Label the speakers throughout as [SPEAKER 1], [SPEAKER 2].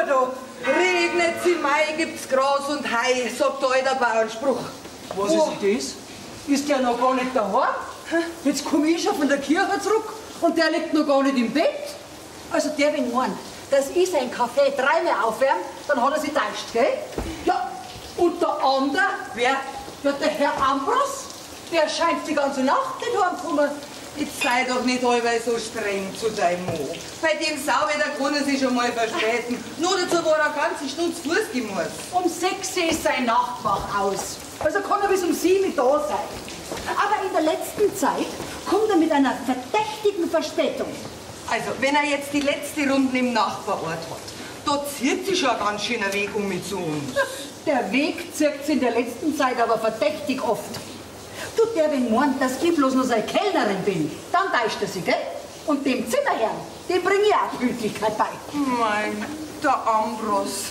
[SPEAKER 1] da. Regnet's im Mai, gibt's Gras und Hai, sagt der alter Bauernspruch.
[SPEAKER 2] Was ist denn das? Ist der noch gar nicht daheim? Jetzt komme ich schon von der Kirche zurück und der liegt noch gar nicht im Bett. Also der, wenn meint, dass ich sein Kaffee dreimal aufwärme, dann hat er sich täuscht, gell? Ja, und der andere, wer? Ja, der Herr Ambros, der scheint die ganze Nacht nicht heimgekommen.
[SPEAKER 1] Jetzt sei doch nicht allweil so streng zu deinem Mann. Bei dem Sauwetter kann er sich schon mal verspäten. Nur dazu war er eine ganze Stunde zu Fuß gehen muss.
[SPEAKER 2] Um 6 Uhr ist sein Nachtwach aus. Also kann er bis um 7 da sein.
[SPEAKER 3] Aber in der letzten Zeit kommt er mit einer verdächtigen Verspätung.
[SPEAKER 1] Also, wenn er jetzt die letzte Runde im Nachbarort hat, da zieht sich schon ein ganz schöner Weg um mit zu uns.
[SPEAKER 2] Der Weg zieht sich in der letzten Zeit aber verdächtig oft.
[SPEAKER 3] Tut der, wenn meint, dass ich bloß noch seine Kellnerin bin, dann täuscht er sich, gell? Und dem Zimmerherrn, dem bringe ich auch Pünktlichkeit bei.
[SPEAKER 1] Mein, der Ambros,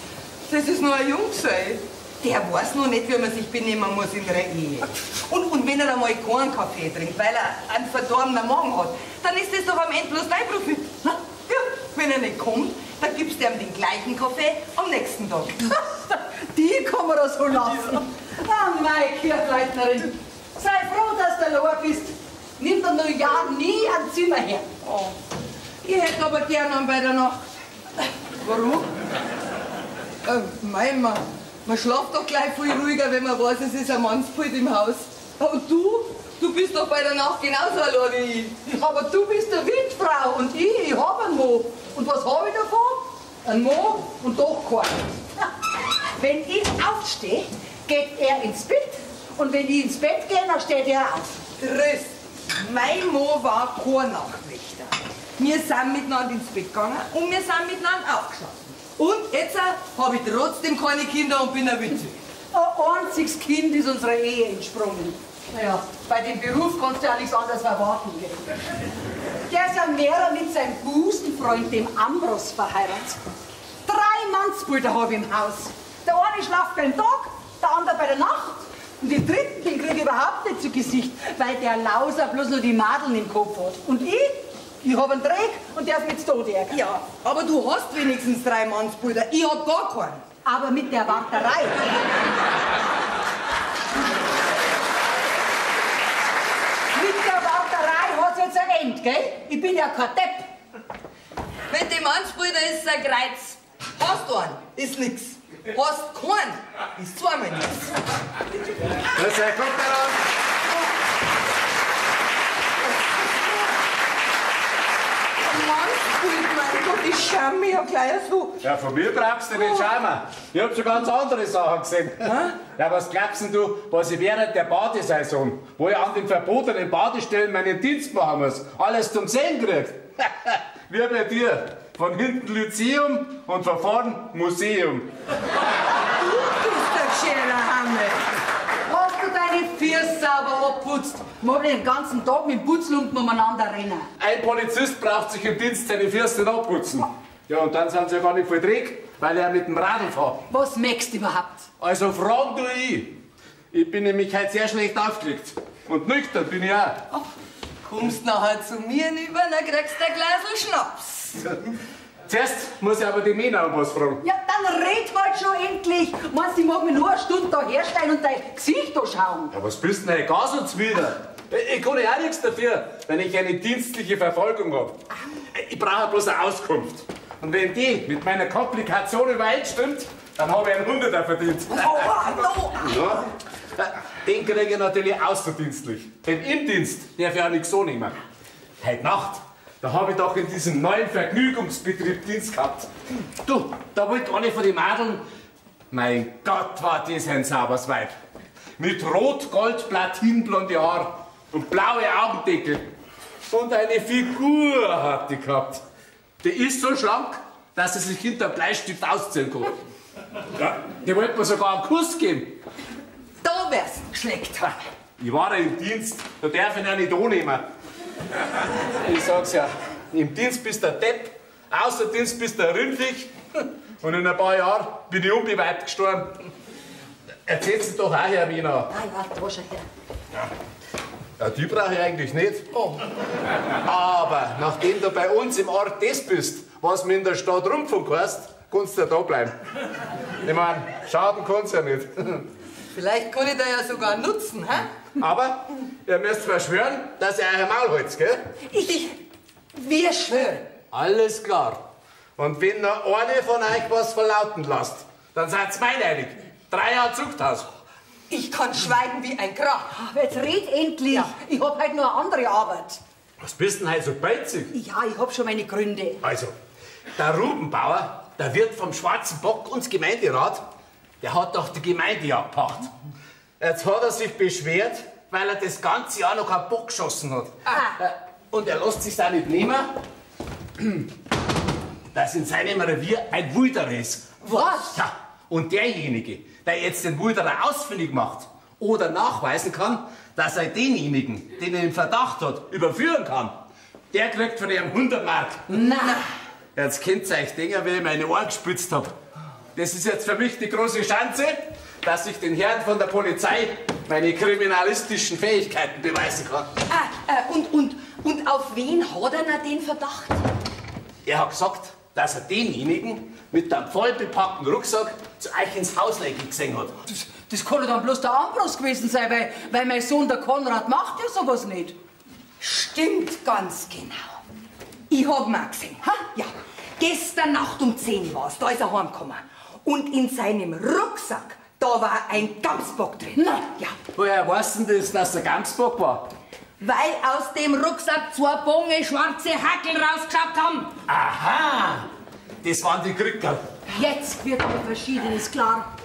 [SPEAKER 1] das ist noch ein Junggesell. Der weiß noch nicht, wie man sich benehmen muss in der Ehe. Und wenn er einmal keinen Kaffee trinkt, weil er einen verdorbenen Magen hat, dann ist das doch am Ende bloß dein Profit. Ja, wenn er nicht kommt, dann gibst du ihm den gleichen Kaffee am nächsten Tag.
[SPEAKER 2] Die kann man doch so lassen. Ah, mei, Kirchleitnerin, sei froh, dass du allein bist. Nimm doch nur ja nie ein Zimmer her.
[SPEAKER 1] Oh, ich hätte aber gern einen bei der Nacht. Warum? Mei, man schlaft doch gleich viel ruhiger, wenn man weiß, es ist ein Mandspult im Haus. Und du? Du bist doch bei der Nacht genauso allein wie ich.
[SPEAKER 2] Aber du bist eine Witfrau und ich hab einen Mo. Und was hab ich davon? Ein Mo und doch keinen.
[SPEAKER 3] Wenn ich aufstehe, geht er ins Bett. Und wenn ich ins Bett gehe, dann steht er auf.
[SPEAKER 1] Tröst, mein Mo war kein Nachtwächter. Wir sind miteinander ins Bett gegangen und wir sind miteinander aufgestanden. Und jetzt habe ich trotzdem keine Kinder und bin eine Witwe.
[SPEAKER 2] Ein einziges Kind ist unserer Ehe entsprungen. Naja, bei dem Beruf kannst du ja nichts anderes erwarten. Gell?
[SPEAKER 3] Der ist ja mehrer mit seinem Busenfreund, dem Ambros, verheiratet.
[SPEAKER 2] 3 Mannsbilder habe ich im Haus. Der eine schlaft beim Tag, der andere bei der Nacht. Und den dritten, den krieg ich überhaupt nicht zu Gesicht, weil der Lauser bloß nur die Madeln im Kopf hat. Und ich? Ich hab einen Dreck und darf mich zu Tode ärgern.
[SPEAKER 1] Ja, aber du hast wenigstens 3 Mannsbrüder. Ich hab gar keinen.
[SPEAKER 3] Aber mit der Warterei.
[SPEAKER 2] Mit der Warterei hat's jetzt ein Ende, gell? Ich bin ja kein Depp.
[SPEAKER 1] Mit dem Mannsbrüder ist es ein Kreuz. Hast du einen, ist nix. Hast keinen, ist zweimal nix.
[SPEAKER 4] Grüß euch, kommt heran.
[SPEAKER 1] Mein Gott, ich schäme mich ja gleich so.
[SPEAKER 4] Ja, von mir brauchst du nicht schämen. Ich hab schon ganz andere Sachen gesehen. Hä? Ja, was glaubst denn du, was ich während der Badesaison, wo ich an den verbotenen Badestellen meinen Dienst machen muss, alles zum Sehen krieg? Wie bei dir. Von hinten Lyzeum und von vorn Museum.
[SPEAKER 1] Du bist der gescheiter Hammel.
[SPEAKER 2] Hast du deine Füße sauber abputzt?
[SPEAKER 3] Mag nicht den ganzen Tag mit dem Putzlumpen umeinander rennen.
[SPEAKER 4] Ein Polizist braucht sich im Dienst seine Füße nicht abputzen. Ja, und dann sind sie ja gar nicht voll Dreck, weil er mit dem Radl fährt.
[SPEAKER 3] Was merkst du überhaupt?
[SPEAKER 4] Also fragen du ich. Ich bin nämlich heute sehr schlecht aufgelegt. Und nüchtern bin ich auch.
[SPEAKER 1] Oh, kommst nachher zu mir hinüber, dann kriegst du ein Glas Schnaps.
[SPEAKER 4] Zuerst muss ich aber die Mena um was fragen.
[SPEAKER 3] Ja, dann red halt schon endlich. Meinst du, ich mag mich nur eine Stunde da herstellen und dein Gesicht da schauen?
[SPEAKER 4] Ja, was bist denn gar so zuwider? Ich kann ja auch nichts dafür, wenn ich eine dienstliche Verfolgung hab. Ich brauche bloß eine Auskunft. Und wenn die mit meiner Komplikation übereinstimmt, dann habe ich einen Hunderter verdient.
[SPEAKER 1] Oh, no.
[SPEAKER 4] Ja. Den kriege ich natürlich außerdienstlich. Denn im Dienst darf ich auch nichts so nehmen. Heute Nacht, da habe ich doch in diesem neuen Vergnügungsbetrieb Dienst gehabt. Du, da wollte eine von den Madeln. Mein Gott, war das ein sauberes Weib. Mit rot, gold, platinblonde Haar und blaue Augendeckel. Und eine Figur hat die gehabt. Die ist so schlank, dass sie sich hinter Bleistift ausziehen kann. Ja, die wollte mir sogar einen Kuss geben.
[SPEAKER 1] Da wär's geschleckt.
[SPEAKER 4] Ich war ja im Dienst, da darf ich ihn ja nicht annehmen. Ich sag's ja, im Dienst bist du der Depp, außer Dienst bist du der Rindviech. Und in ein paar Jahren bin ich unbeweibt gestorben. Erzähl's doch auch, Herr Wiener.
[SPEAKER 3] Ah ja, da schau her.
[SPEAKER 4] Ja. Ja, die brauche ich eigentlich nicht. Oh. Aber nachdem du bei uns im Ort das bist, was mir in der Stadt Rundfunk heißt, Kannst du ja da bleiben. Ich mein, schaden kann's ja nicht.
[SPEAKER 1] Vielleicht kann ich da ja sogar nutzen, hä?
[SPEAKER 4] Aber ihr müsst zwar schwören, dass ihr euer Maul haltet, gell?
[SPEAKER 1] Wir schwören.
[SPEAKER 4] Alles klar. Und wenn noch eine von euch was verlauten lasst, dann seid's meineidig. 3 Jahre Zuchthaus.
[SPEAKER 1] Ich kann schweigen wie ein Grab.
[SPEAKER 3] Jetzt red endlich.
[SPEAKER 1] Ja.
[SPEAKER 3] Ich hab halt nur eine andere Arbeit.
[SPEAKER 4] Was bist denn heute so beizig?
[SPEAKER 3] Ja, ich hab schon meine Gründe.
[SPEAKER 4] Also, der Rubenbauer, der Wirt vom Schwarzen Bock und Gemeinderat, der hat doch die Gemeindejagd gepacht. Jetzt hat er sich beschwert, weil er das ganze Jahr noch keinen Bock geschossen hat.
[SPEAKER 3] Ah.
[SPEAKER 4] Und er lässt sich's auch nicht nehmen, dass in seinem Revier ein Wilderer ist.
[SPEAKER 3] Was?
[SPEAKER 4] Ja, und derjenige, der jetzt den Wilderer ausfindig macht oder nachweisen kann, dass er denjenigen, den er im Verdacht hat, überführen kann, der kriegt von ihm 100 Mark.
[SPEAKER 3] Na.
[SPEAKER 4] Jetzt könnt ihr euch denken, wie ich meine Ohren gespitzt hab. Das ist jetzt für mich die große Chance, dass ich den Herren von der Polizei meine kriminalistischen Fähigkeiten beweisen kann.
[SPEAKER 1] Und auf wen hat er denn den Verdacht?
[SPEAKER 4] Er hat gesagt, dass er denjenigen mit einem vollbepackten Rucksack zu euch ins Haus legen gesehen hat.
[SPEAKER 3] Das kann ja dann bloß der Ambros gewesen sein, weil mein Sohn, der Konrad, macht ja sowas nicht.
[SPEAKER 1] Stimmt ganz genau. Ich hab ihn auch gesehen. Ha? Ja. Gestern Nacht um 10 war's, da ist er heimgekommen. Und in seinem Rucksack, da war ein Gamsbock drin.
[SPEAKER 3] Na.
[SPEAKER 1] Ja.
[SPEAKER 4] Woher weißt denn das, dass der Gamsbock war?
[SPEAKER 1] Weil aus dem Rucksack 2 Bonge schwarze Hackel rausgeschaut haben.
[SPEAKER 4] Aha, das waren die Krücker.
[SPEAKER 3] Jetzt wird mir Verschiedenes klar.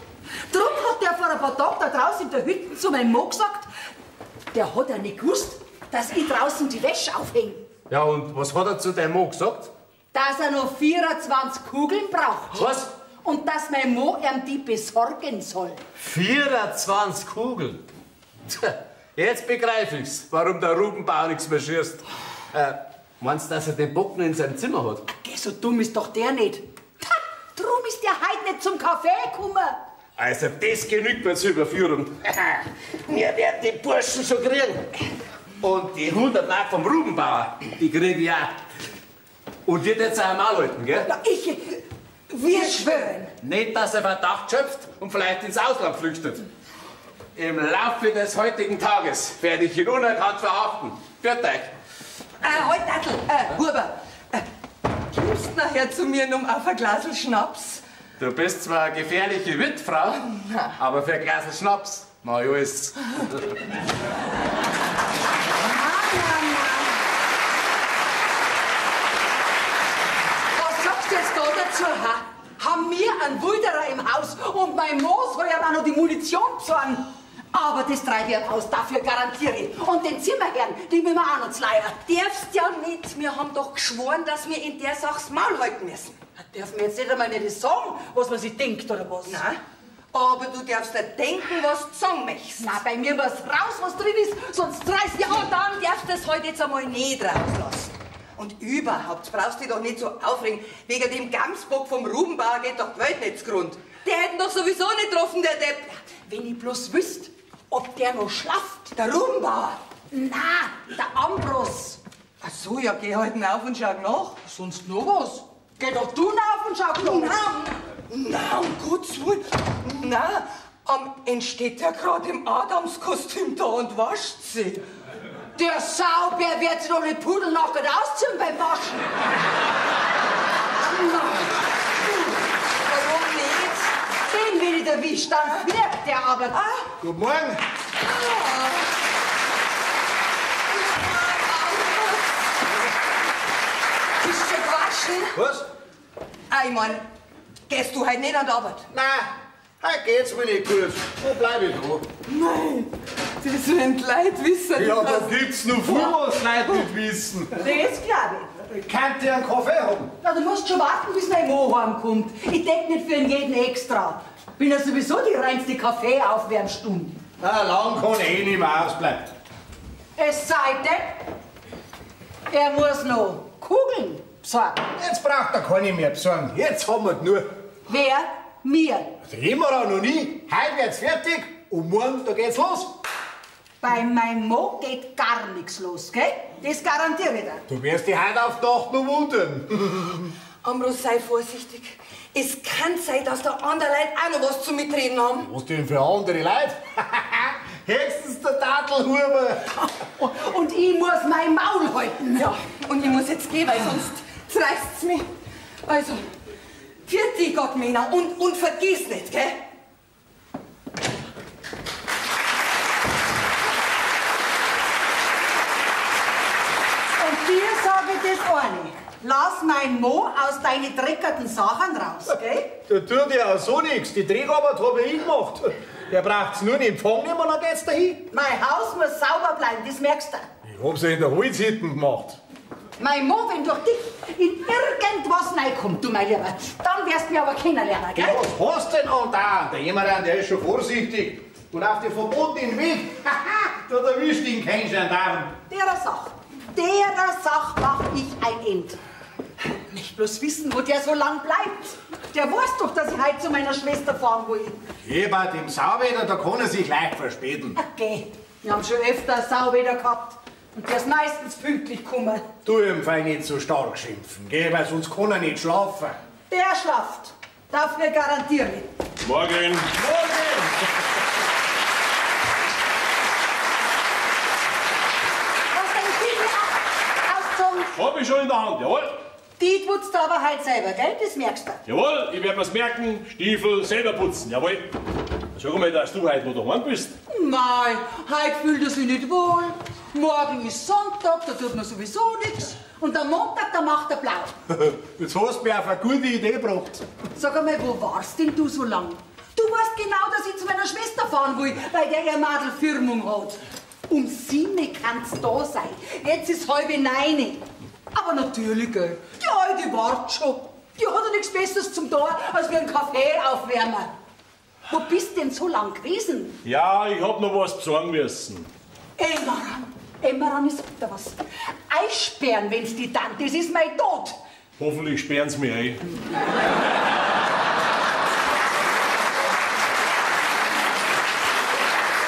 [SPEAKER 3] Drum hat der vor ein paar Tagen da draußen in der Hütte zu meinem Mo gesagt, der hat ja nicht gewusst, dass ich draußen die Wäsche aufhänge.
[SPEAKER 4] Ja, und was hat er zu deinem Mo gesagt?
[SPEAKER 3] Dass er noch 24 Kugeln braucht.
[SPEAKER 4] Was?
[SPEAKER 3] Und dass mein Mo ihm die besorgen soll.
[SPEAKER 4] 24 Kugeln? Tja, jetzt begreif ich's, warum der Rubenbauer nichts mehr schießt. Meinst du, dass er den Bock noch in seinem Zimmer hat?
[SPEAKER 3] Geh, so dumm ist doch der nicht. Ha, drum ist der heute nicht zum Kaffee gekommen.
[SPEAKER 4] Also, das genügt mir zur Überführung. Wir werden die Burschen schon kriegen. Und die 100 Mark vom Rubenbauer, die krieg ich auch. Und wird jetzt auch einmal halten, gell?
[SPEAKER 1] Ja, wir schwören.
[SPEAKER 4] Nicht, dass er Verdacht schöpft und vielleicht ins Ausland flüchtet. Im Laufe des heutigen Tages werde ich ihn unerkannt verhaften. Führt euch.
[SPEAKER 1] Halt, Dattel, Huber, kommst nachher zu mir um auf ein Glasl Schnaps?
[SPEAKER 4] Du bist zwar eine gefährliche Witfrau, aber für ein Glasl Schnaps mach ich alles.
[SPEAKER 3] Was sagst du jetzt da dazu, ha? Haben wir einen Wilderer im Haus und mein Mo soll ja auch noch die Munition besorgen. Aber das treibe ich aus, dafür garantiere ich. Und den Zimmerherrn, den müssen wir auch noch leiern.
[SPEAKER 1] Darfst ja nicht. Wir haben doch geschworen, dass wir in der Sache das Maul halten müssen.
[SPEAKER 3] Da dürfen wir jetzt nicht einmal nicht sagen, was man sich denkt, oder was?
[SPEAKER 1] Nein, aber du darfst nicht denken, was du sagen möchtest.
[SPEAKER 3] Na, bei mir muss raus, was drin ist, sonst reißt
[SPEAKER 1] Ja, und dann darfst du es heute jetzt einmal nicht rauslassen. Und überhaupt brauchst du dich doch nicht so aufregen. Wegen dem Gamsbock vom Rubenbauer geht doch die Welt nicht zugrund. Der hätten doch sowieso nicht getroffen, der Depp.
[SPEAKER 3] Wenn ich bloß wüsste, ob der noch schlaft.
[SPEAKER 1] Der Rubenbauer?
[SPEAKER 3] Na, der Ambros.
[SPEAKER 1] Ach so, ja, geh halt auf und schau nach.
[SPEAKER 3] Sonst noch was? Geh doch du auf und schau nach.
[SPEAKER 1] Nein, nein, um Gottes Willen. Nein, entsteht der gerade im Adamskostüm da und wascht sie.
[SPEAKER 3] Der Saubär wird sich doch nicht pudelnackert ausziehen beim Waschen.
[SPEAKER 1] Warum nicht?
[SPEAKER 3] Den, wenn ich erwischt, dann fliegt der aber.
[SPEAKER 1] Ah.
[SPEAKER 5] Guten Morgen.
[SPEAKER 1] Ah. Bist du schon gewaschen?
[SPEAKER 5] Was?
[SPEAKER 1] Ah, ich mein, gehst du heute nicht an die Arbeit?
[SPEAKER 5] Nein, heute geht's mir nicht gut. Wo bleib ich da?
[SPEAKER 1] Nein, das wenn die Leute wissen.
[SPEAKER 5] Ja, da gibt's noch viel, was Leute nicht wissen.
[SPEAKER 3] Das glaub ich.
[SPEAKER 5] Könnt ihr einen Kaffee haben?
[SPEAKER 3] Na, du musst schon warten, bis mein Mo heimkommt. Ich denk nicht für jeden extra. Bin ja sowieso die reinste Kaffeeaufwärmstunde.
[SPEAKER 5] Na, lang kann ich eh nicht mehr ausbleiben.
[SPEAKER 3] Es sei denn, er muss noch Kugeln besorgen.
[SPEAKER 5] Jetzt braucht er keine mehr besorgen. Jetzt haben wir genug.
[SPEAKER 3] Wer? Mir.
[SPEAKER 5] Also immer auch noch nie. Heute wird's fertig und morgen, da geht's los.
[SPEAKER 3] Bei meinem Mo geht gar nichts los, gell? Das garantiere ich dir.
[SPEAKER 5] Du wirst dich heute auf die Nacht noch wundern.
[SPEAKER 1] Ambros, sei vorsichtig. Es kann sein, dass da andere Leute auch noch was zu mitreden haben.
[SPEAKER 5] Was denn für andere Leute? Höchstens der Tadelhuber.
[SPEAKER 3] Und ich muss mein Maul halten.
[SPEAKER 1] Ja, und ich muss jetzt gehen, weil sonst zerreißt's mich. Also, pfiat dich Gott, Mena, und vergiss nicht, gell?
[SPEAKER 3] Und dir sage ich das eine. Lass mein Mo aus deinen dreckerten Sachen raus, gell?
[SPEAKER 5] Da tut ja auch so nichts. Die Dreckarbeit habe ich gemacht. Der braucht's nur in Empfang nehmen, dann geht's dahin.
[SPEAKER 3] Mein Haus muss sauber bleiben, das merkst du.
[SPEAKER 5] Ich hab's ja in der Holzhütte gemacht.
[SPEAKER 3] Mein Mo, wenn durch dich in irgendwas reinkommt, du mein Lieber, dann wirst du mich aber kennenlernen, gell?
[SPEAKER 5] Ja, was hast du denn an da? Der Emmeran, der ist schon vorsichtig. Und auf den verbotenen Weg, da erwischt ihn kein Gendarm.
[SPEAKER 3] Derer Sache mach ich ein End. Nicht bloß wissen, wo der so lang bleibt. Der weiß doch, dass ich heute zu meiner Schwester fahren will.
[SPEAKER 5] Hier bei dem Sauwetter, da kann er sich leicht verspäten.
[SPEAKER 3] Okay, wir haben schon öfter Sauwetter gehabt. Und der ist meistens pünktlich gekommen.
[SPEAKER 5] Du ihm fein nicht so stark schimpfen, gell, weil sonst kann er nicht schlafen.
[SPEAKER 3] Der schlaft. Dafür garantiere ich.
[SPEAKER 4] Morgen.
[SPEAKER 5] Morgen!
[SPEAKER 3] Hast deine Stiefel ausgezogen?
[SPEAKER 4] Hab ich schon in der Hand, jawohl.
[SPEAKER 3] Die putzt du aber heute selber, gell? Das merkst du.
[SPEAKER 4] Jawohl, ich werd mir's merken. Stiefel selber putzen, jawohl. Sag mal, dass du heute noch daheim bist.
[SPEAKER 2] Nein, heute fühlt er sich nicht wohl. Morgen ist Sonntag, da tut man sowieso nichts.
[SPEAKER 3] Und am Montag, da macht er blau.
[SPEAKER 5] Jetzt hast du mich auf eine gute Idee gebracht.
[SPEAKER 3] Sag einmal, wo warst denn du so lang? Du weißt genau, dass ich zu meiner Schwester fahren will, weil der ihr Madel Firmung hat. Um 7 kann's da sein. Jetzt ist 8:30. Aber natürlich, gell. Die Alte wartet schon. Die hat ja nichts Besseres zum Tor, als wir einen Kaffee aufwärmen. Wo bist denn so lang gewesen?
[SPEAKER 4] Ja, ich hab noch was besorgen müssen.
[SPEAKER 3] Emmeran, Emmeran, ich sag dir was. Eissperren, wenn's die Tante ist, ist mein Tod.
[SPEAKER 4] Hoffentlich sperren sie mich ein.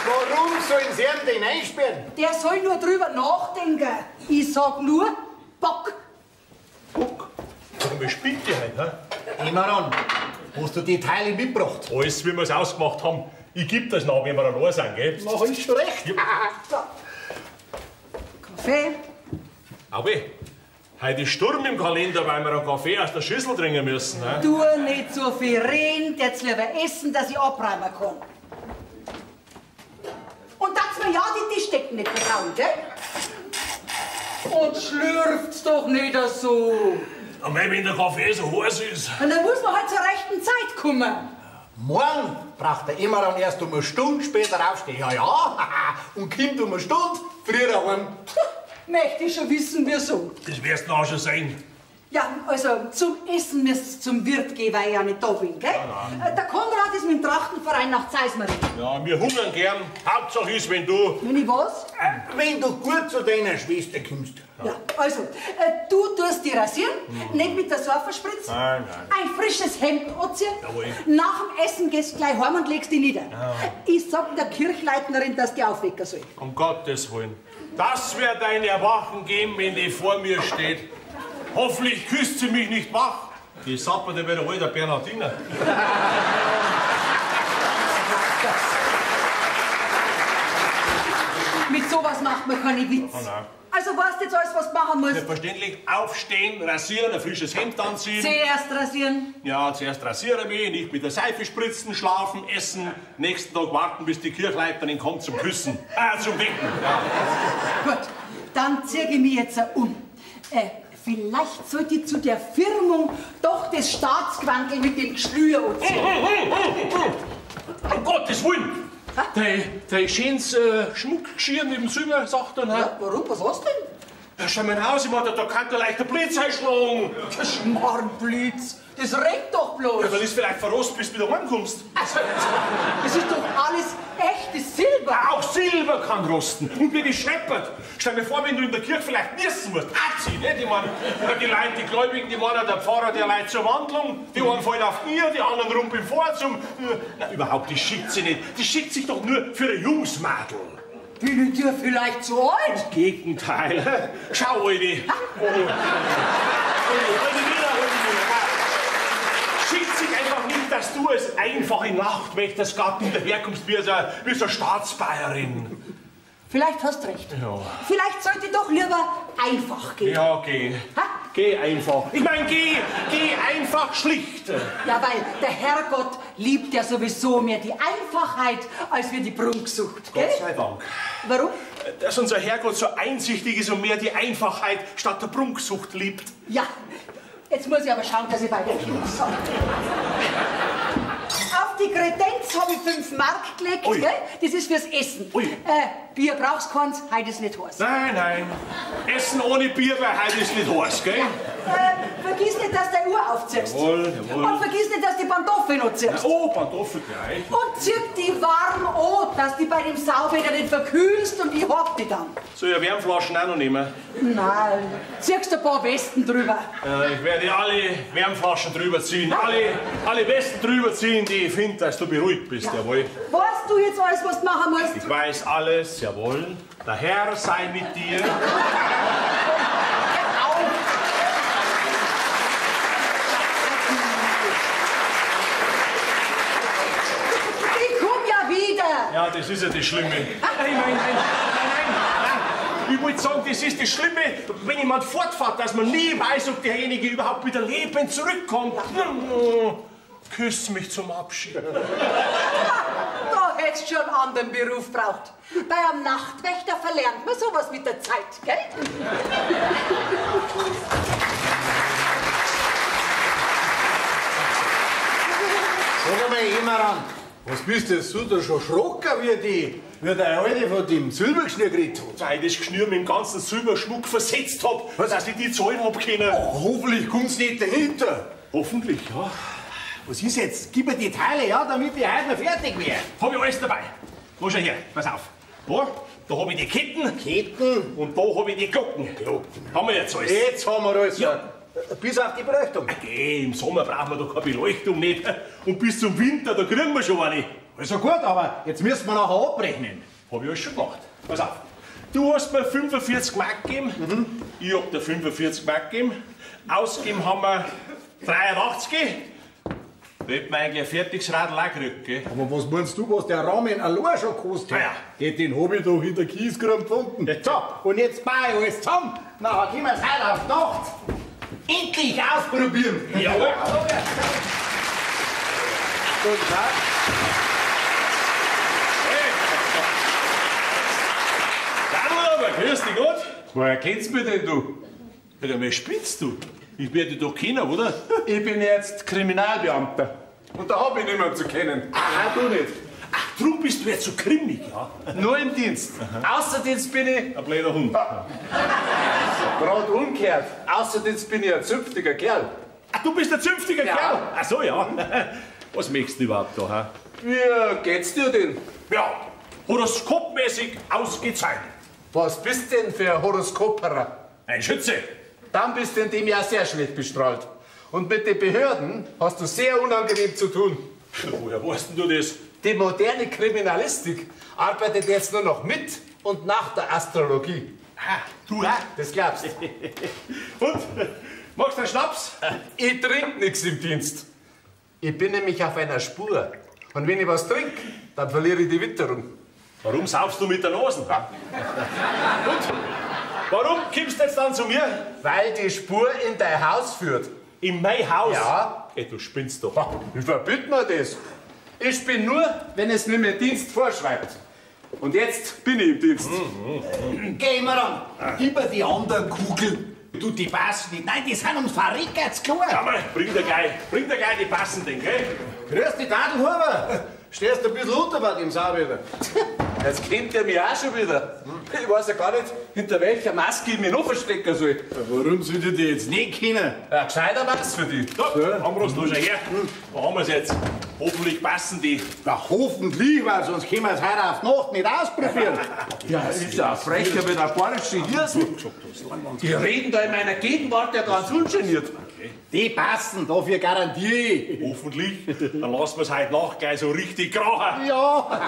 [SPEAKER 5] Warum sollen sie ihn denn einsperren?
[SPEAKER 3] Der soll nur drüber nachdenken. Ich sag nur, Bock.
[SPEAKER 4] Bock? Warum spinnt die heute, hä?
[SPEAKER 5] Emmeran, hast du die Teile mitgebracht?
[SPEAKER 4] Alles, wie wir's ausgemacht haben. Ich geb das nach, wenn wir allein sind, gell?
[SPEAKER 5] Mach ich schon recht.
[SPEAKER 4] Ja.
[SPEAKER 3] So. Kaffee.
[SPEAKER 4] Aber heute ist Sturm im Kalender, weil wir einen Kaffee aus der Schüssel trinken müssen. He?
[SPEAKER 3] Tu nicht so viel reden, jetzt lieber essen, dass ich abräumen kann. Und dass mir ja die Tischdecken nicht vertrauen, gell?
[SPEAKER 2] Und schlürft's doch nicht so.
[SPEAKER 4] Und wenn der Kaffee so heiß ist.
[SPEAKER 3] Und dann muss man halt zur rechten Zeit kommen.
[SPEAKER 5] Morgen braucht der Emmeran erst um eine Stunde später aufstehen. Ja, ja. Und kommt um eine Stunde früher heim.
[SPEAKER 3] Möchte ich schon wissen, wieso.
[SPEAKER 4] Das wirst du auch schon sehen.
[SPEAKER 3] Ja, also zum Essen müsst ihr zum Wirt gehen, weil ich ja nicht da bin, gell?
[SPEAKER 4] Nein, nein.
[SPEAKER 3] Der Konrad ist mit dem Trachtenverein nach Zeismaring.
[SPEAKER 4] Ja, wir hungern gern. Hauptsache ist, wenn du...
[SPEAKER 3] Wenn ich was?
[SPEAKER 5] Wenn du gut zu deiner Schwester kommst.
[SPEAKER 3] Ja, also, du tust die rasieren, nicht mit der Seife spritzen.
[SPEAKER 4] Nein, nein.
[SPEAKER 3] Ein frisches Hemd anziehen.
[SPEAKER 4] Jawohl.
[SPEAKER 3] Nach dem Essen gehst du gleich heim und legst dich nieder.
[SPEAKER 4] Ja.
[SPEAKER 3] Ich sag der Kirchleitnerin, dass die aufwecken soll.
[SPEAKER 4] Um Gottes Willen. Das wird ein Erwachen geben, wenn die vor mir steht. Hoffentlich küsst sie mich nicht wach. Die sappert ja wieder alter Bernhardiner.
[SPEAKER 3] Mit sowas macht man keine Witz.
[SPEAKER 4] Oh nein.
[SPEAKER 3] Also weißt du jetzt alles, was du machen musst?
[SPEAKER 4] Selbstverständlich. Aufstehen, rasieren, ein frisches Hemd anziehen.
[SPEAKER 3] Zuerst rasieren.
[SPEAKER 4] Ja, zuerst rasiere mich, nicht mit der Seife spritzen, schlafen, essen, nächsten Tag warten, bis die Kirchleiterin kommt zum Küssen. Zum Wecken. Ja.
[SPEAKER 3] Gut, dann ziehe ich mich jetzt um. Vielleicht sollte ich zu der Firmung doch das Staatsgewandel mit dem Geschlüer anziehen.
[SPEAKER 4] Um Gottes Willen! Dein schönes Schmuckgeschirr mit dem Silber, sagt er.
[SPEAKER 3] Ja, warum? Was hast du denn?
[SPEAKER 4] Ja, schau mal raus, ich meine, da kann der leichter Blitz einschlagen.
[SPEAKER 2] Der Schmarrnblitz, das regnet doch bloß.
[SPEAKER 4] Ja, dann ist vielleicht verrost, bis du wieder heimkommst.
[SPEAKER 2] Also, das ist doch alles echtes Silber.
[SPEAKER 4] Auch Silber kann rosten und wird gescheppert. Stell mir vor, wenn du in der Kirche vielleicht niesen musst. Azi, nicht? Ich meine, die Leute, die Gläubigen, die waren der Pfarrer, der Leute zur Wandlung. Die einen fallen auf Knie, die anderen rumpeln vor zum... Na, überhaupt, die schickt sich nicht. Die schickt sich doch nur für ein Jungsmadel.
[SPEAKER 2] Bin ich dir vielleicht zu alt?
[SPEAKER 4] Im Gegenteil. Schau, Aldi. Aldi, Aldi wieder, Aldi wieder.
[SPEAKER 6] dass du als einfache Nachtwächtersgattin daherkommst wie so eine Staatsbayerin.
[SPEAKER 3] Vielleicht hast du recht.
[SPEAKER 6] Ja.
[SPEAKER 3] Vielleicht sollte ich doch lieber einfach gehen.
[SPEAKER 6] Ja, geh.
[SPEAKER 3] Ha?
[SPEAKER 6] Geh einfach. Ich meine, geh einfach schlicht.
[SPEAKER 3] Ja, weil der Herrgott liebt ja sowieso mehr die Einfachheit, als wir die Prunksucht, gell?
[SPEAKER 6] Gott sei Dank.
[SPEAKER 3] Warum?
[SPEAKER 6] Dass unser Herrgott so einsichtig ist und mehr die Einfachheit statt der Prunksucht liebt.
[SPEAKER 3] Ja, jetzt muss ich aber schauen, dass ich weiterkomme. So. Auf die Kredenz habe ich 5 Mark gelegt, gell? Das ist fürs Essen. Bier brauchst keins, heute ist nicht heiß.
[SPEAKER 6] Nein, nein. Essen ohne Bier, weil heute ist nicht heiß, gell?
[SPEAKER 3] Ja. Vergiss nicht, dass du die Uhr aufziehst.
[SPEAKER 6] Jawohl, jawohl.
[SPEAKER 3] Und vergiss nicht, dass du die Pantoffeln noch ziehst.
[SPEAKER 6] Oh, Pantoffel gleich.
[SPEAKER 3] Und zieh die warm an, dass du die bei dem Sauwetter nicht verkühlst und ich hab die dann.
[SPEAKER 6] Soll ich Wärmflaschen auch noch nehmen?
[SPEAKER 3] Nein, ziehst ein paar Westen drüber.
[SPEAKER 6] Ich werde alle Wärmflaschen drüber ziehen, alle Westen drüber ziehen, die ich finde, dass du beruhigt bist,
[SPEAKER 3] ja.
[SPEAKER 6] Jawohl.
[SPEAKER 3] Weißt du jetzt alles, was du machen musst?
[SPEAKER 6] Ich weiß alles, jawohl. Der Herr sei mit dir.
[SPEAKER 3] Ich komm ja wieder.
[SPEAKER 6] Ja, das ist ja das Schlimme. Nein, nein, nein, nein, nein. Ich wollte sagen, das ist das Schlimme, wenn jemand fortfährt, dass man nie weiß, ob derjenige überhaupt wieder lebend zurückkommt. Küss mich zum Abschied.
[SPEAKER 3] Da hättest du schon einen anderen Beruf braucht. Bei einem Nachtwächter verlernt man sowas mit der Zeit, gell?
[SPEAKER 5] Sag mal, Emeran, was bist denn du da schon schrocker wie der Alte von dem Silbergeschnür geredet hat?
[SPEAKER 6] Weil ich das Geschnür mit dem ganzen Silberschmuck versetzt hab, dass ich die zahlen hab können.
[SPEAKER 5] Oh, hoffentlich kommt's nicht dahinter.
[SPEAKER 6] Hoffentlich, ja.
[SPEAKER 5] Was ist jetzt? Gib mir die Teile, ja, damit ich heute noch fertig werde.
[SPEAKER 6] Hab ich alles dabei. Wo schau her, pass auf. Da hab ich die Ketten.
[SPEAKER 5] Ketten.
[SPEAKER 6] Und da hab ich die Glocken. Glocken. Haben wir jetzt alles.
[SPEAKER 5] Jetzt haben wir alles.
[SPEAKER 6] Ja.
[SPEAKER 5] Bis auf die Beleuchtung.
[SPEAKER 6] Okay, im Sommer brauchen wir doch keine Beleuchtung nicht. Und bis zum Winter, da kriegen wir schon eine.
[SPEAKER 5] Also gut, aber jetzt müssen wir nachher abrechnen.
[SPEAKER 6] Hab ich alles schon gemacht. Pass auf. Du hast mir 45 Mark gegeben. Mhm. Ich hab dir 45 Mark gegeben. Ausgegeben haben wir 83. Da hätten wir eigentlich ein fertiges Radl auch gekriegt, gell?
[SPEAKER 5] Aber was meinst du, was der Rahmen allein schon gekostet hat?
[SPEAKER 6] Ja.
[SPEAKER 5] Geht, den hab ich doch in der Kiesgrube gefunden. So, und jetzt baue ich alles zusammen. Nachher können wir es heute auf die Nacht endlich ausprobieren.
[SPEAKER 6] Jawohl.
[SPEAKER 5] Guten Tag.
[SPEAKER 6] Hey. Radl, grüß dich Gott.
[SPEAKER 4] Woher kennst du mich denn, du?
[SPEAKER 6] Ja, wer spinnst du? Ich werde dich doch kennen, oder?
[SPEAKER 4] Ich bin jetzt Kriminalbeamter. Und da hab ich niemanden zu kennen. Aha, du nicht.
[SPEAKER 6] Ach, drum bist du jetzt so grimmig, ja?
[SPEAKER 4] Nur im Dienst. Aha. Außer Dienst bin ich...
[SPEAKER 6] Ein blöder Hund.
[SPEAKER 4] Gerade umgekehrt. Außer Dienst bin ich ein zünftiger Kerl.
[SPEAKER 6] Ach, du bist ein zünftiger
[SPEAKER 4] ja.
[SPEAKER 6] Kerl? Ach so, ja. Was möchtest du überhaupt da, ha?
[SPEAKER 4] Wie geht's dir denn?
[SPEAKER 6] Ja, horoskopmäßig ausgezeichnet.
[SPEAKER 4] Was bist denn für ein Horoskoperer?
[SPEAKER 6] Ein Schütze.
[SPEAKER 4] Dann bist du in dem Jahr sehr schlecht bestrahlt. Und mit den Behörden hast du sehr unangenehm zu tun.
[SPEAKER 6] Woher weißt denn du das?
[SPEAKER 4] Die moderne Kriminalistik arbeitet jetzt nur noch mit und nach der Astrologie.
[SPEAKER 6] Ah, du auch?
[SPEAKER 4] Das glaubst du.
[SPEAKER 6] Und? Magst du einen Schnaps?
[SPEAKER 4] Ich trink nix im Dienst. Ich bin nämlich auf einer Spur. Und wenn ich was trink, dann verliere ich die Witterung.
[SPEAKER 6] Warum saufst du mit der Nase? Und? Warum kommst du jetzt dann zu mir?
[SPEAKER 4] Weil die Spur in dein Haus führt.
[SPEAKER 6] In mein Haus?
[SPEAKER 4] Ja.
[SPEAKER 6] Ey, du spinnst doch.
[SPEAKER 4] Wie verbiet mir das? Ich spinn nur, wenn es mir mein Dienst vorschreibt. Und jetzt bin ich im Dienst.
[SPEAKER 5] Geh mal ran. Gib mir die anderen Kugeln. Du, die passen nicht. Nein, die sind ums Verrecken zu klar.
[SPEAKER 6] Schau mal, bring dir gleich die passenden, gell?
[SPEAKER 5] Grüß dich, Dadelhuber. Stehst du ein bisschen unter bei dem Sauwetter.
[SPEAKER 4] Jetzt kennt er mich auch schon wieder. Ich weiß ja gar nicht, hinter welcher Maske ich mich noch verstecken soll.
[SPEAKER 5] Warum sollte ich die jetzt nicht kennen?
[SPEAKER 4] Ja, gescheiter was für dich.
[SPEAKER 6] Da, Ambros, da schau her. Da haben wir's jetzt. Hoffentlich passen die.
[SPEAKER 5] Na, hoffentlich, weil sonst können wir es heute auf die Nacht nicht ausprobieren.
[SPEAKER 4] Ja, das ist ja frecher wie der bayerische Hirsen. Die reden da in meiner Gegenwart ja ganz ungeniert.
[SPEAKER 5] Die passen, dafür garantiere ich.
[SPEAKER 6] Hoffentlich. Dann lassen wir's heute Nacht gleich so richtig krachen.
[SPEAKER 5] Ja.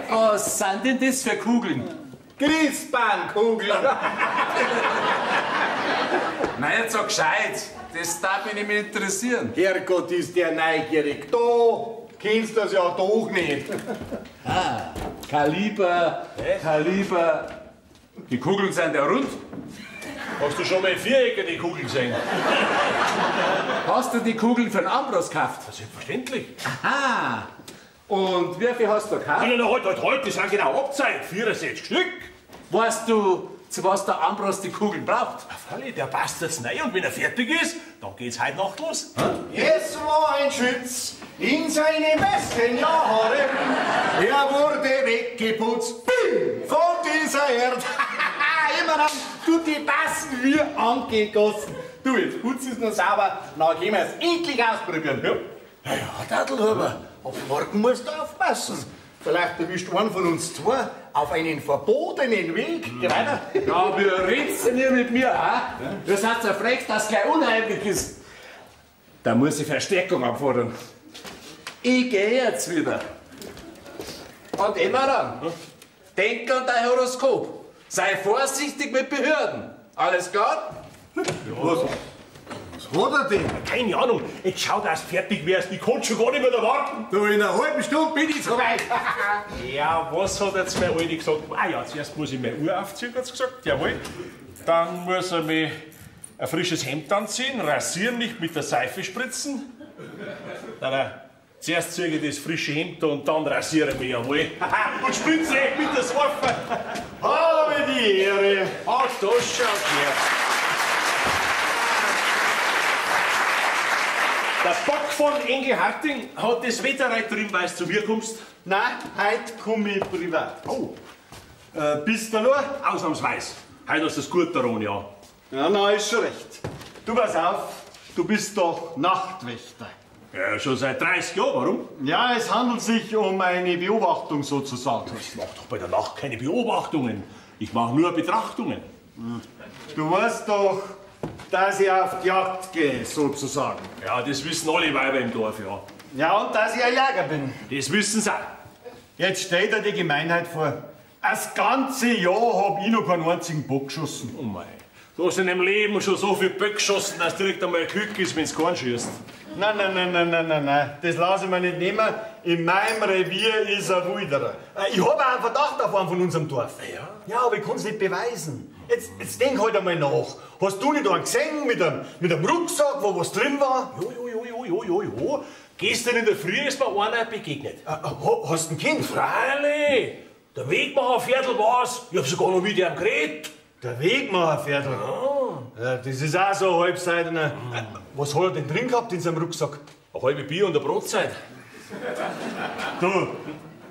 [SPEAKER 4] Was sind denn das für Kugeln?
[SPEAKER 5] Christbahnkugeln.
[SPEAKER 4] Nein, jetzt sag gescheit. Das darf mich nicht mehr interessieren.
[SPEAKER 5] Herrgott, ist der neugierig. Da kennst du das ja doch nicht.
[SPEAKER 4] Ah, Kaliber, Kaliber. Die Kugeln sind ja rund.
[SPEAKER 6] Hast du schon mal viereckige Kugeln gesehen?
[SPEAKER 4] Hast du die Kugeln für den Ambros gekauft?
[SPEAKER 6] Selbstverständlich.
[SPEAKER 4] Aha. Und wie viel hast du gekauft?
[SPEAKER 6] Nein, nein, halt, halt, die sind genau Abzeit. 64 Stück.
[SPEAKER 4] Weißt du, zu was der Ambros die Kugeln braucht?
[SPEAKER 6] Freilich, der passt jetzt rein und wenn er fertig ist, dann geht's heute Nacht los.
[SPEAKER 5] Es war ein Schütz in seinen besten Jahren. Er wurde weggeputzt bim, von dieser Erde. Immer dann, du, die passen wie angegossen. Du, jetzt putz es noch sauber, dann können wir es endlich ausprobieren. Ja, ja, Dadelhuber, ab morgen musst du aufpassen. Vielleicht erwischt einen von uns zwei auf einen verbotenen Weg. Geh weiter.
[SPEAKER 4] Ja, wie redst denn ihr mit mir, ha? Ihr seid so frech, dass es gleich unheimlich ist. Da muss ich Verstärkung anfordern. Ich gehe jetzt wieder. Und immer dann, denk an dein Horoskop. Sei vorsichtig mit Behörden. Alles klar?
[SPEAKER 5] Ja. Was hat er denn?
[SPEAKER 6] Keine Ahnung. Jetzt schau, dass du fertig wärst. Ich konnte schon gar nicht mehr erwarten.
[SPEAKER 5] Du, in einer halben Stunde bin ich soweit.
[SPEAKER 6] Ja, was hat jetzt mein Alte gesagt? Ah ja, zuerst muss ich meine Uhr aufziehen, hat sie gesagt. Jawohl. Dann muss er mich ein frisches Hemd anziehen, rasieren, nicht mit der Seife spritzen. Nein, nein. Zuerst ziehe ich das frische Hemd und dann rasiere ich mich, jawohl. Und spritze mit der Seife.
[SPEAKER 5] Habe die Ehre.
[SPEAKER 6] Ach, das schaut her. Der Bock von Engelharting hat das Wetter heute drin, weil du zu mir kommst?
[SPEAKER 5] Nein, heute komme ich privat.
[SPEAKER 6] Oh.
[SPEAKER 5] Bist du allein?
[SPEAKER 6] Ausnahmsweise. Heute hast du es gut daran, ja.
[SPEAKER 5] Ja, na, ist schon recht. Du, pass auf, du bist doch Nachtwächter.
[SPEAKER 6] Ja, schon seit 30 Jahren, warum?
[SPEAKER 5] Ja, es handelt sich um eine Beobachtung sozusagen.
[SPEAKER 6] Ich mach doch bei der Nacht keine Beobachtungen. Ich mach nur Betrachtungen.
[SPEAKER 5] Du weißt doch, dass ich auf die Jagd gehe, sozusagen.
[SPEAKER 6] Ja, das wissen alle Weiber im Dorf, ja.
[SPEAKER 5] Ja, und dass ich ein Jäger bin.
[SPEAKER 6] Das wissen sie auch.
[SPEAKER 5] Jetzt steht dir die Gemeinheit vor. Das ganze Jahr hab ich noch keinen einzigen Bock geschossen.
[SPEAKER 6] Oh mei. Du hast in deinem Leben schon so viel Böck geschossen, dass direkt einmal ein Glück ist, wenn's keinen schießt.
[SPEAKER 5] Nein, nein, nein, nein, nein, nein, nein. Das lasse ich mir nicht nehmen. In meinem Revier ist ein Wilderer. Ich habe auch einen Verdacht auf einen von unserem Dorf.
[SPEAKER 6] Ja?
[SPEAKER 5] Ja, aber ich kann's nicht beweisen. Jetzt denk halt einmal nach. Hast du nicht einen gesehen mit einem Rucksack, wo was drin war?
[SPEAKER 6] Jo, jo, jo, jo, jo, jo, jo. Gestern in der Früh ist mir einer begegnet.
[SPEAKER 5] Hast du ein Kind?
[SPEAKER 6] Freilich. Der Wegmacher-Viertel war's. Ich hab sogar noch mit ihm geredet.
[SPEAKER 5] Der Wegmacher-Viertel?
[SPEAKER 6] Ja.
[SPEAKER 5] Ja, das ist auch so ein halbseitener. Was hat er denn drin gehabt in seinem Rucksack?
[SPEAKER 6] Eine halbe Bier und eine Brotzeit.
[SPEAKER 5] Du,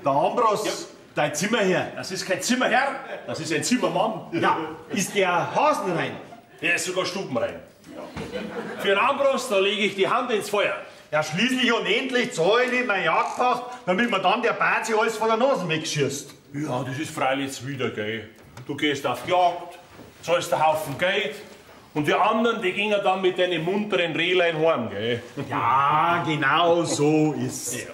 [SPEAKER 5] der Ambros, ja. Dein Zimmerherr.
[SPEAKER 6] Das ist kein Zimmerherr, das ist ein Zimmermann.
[SPEAKER 5] Ja, ist der Hasenrein?
[SPEAKER 6] Der ist sogar stubenrein. Ja. Für den Ambros, da lege ich die Hand ins Feuer.
[SPEAKER 5] Ja, schließlich und endlich zahle ich nicht meine Jagdpacht, damit mir dann der Bazi alles von der Nase wegschießt.
[SPEAKER 6] Ja, das ist freilich jetzt wieder, gell. Du gehst auf die Jagd, zahlst einen Haufen Geld und die anderen, die gingen dann mit deinen munteren Rehlein heim, gell?
[SPEAKER 5] Ja, genau so ist's.
[SPEAKER 6] Ja.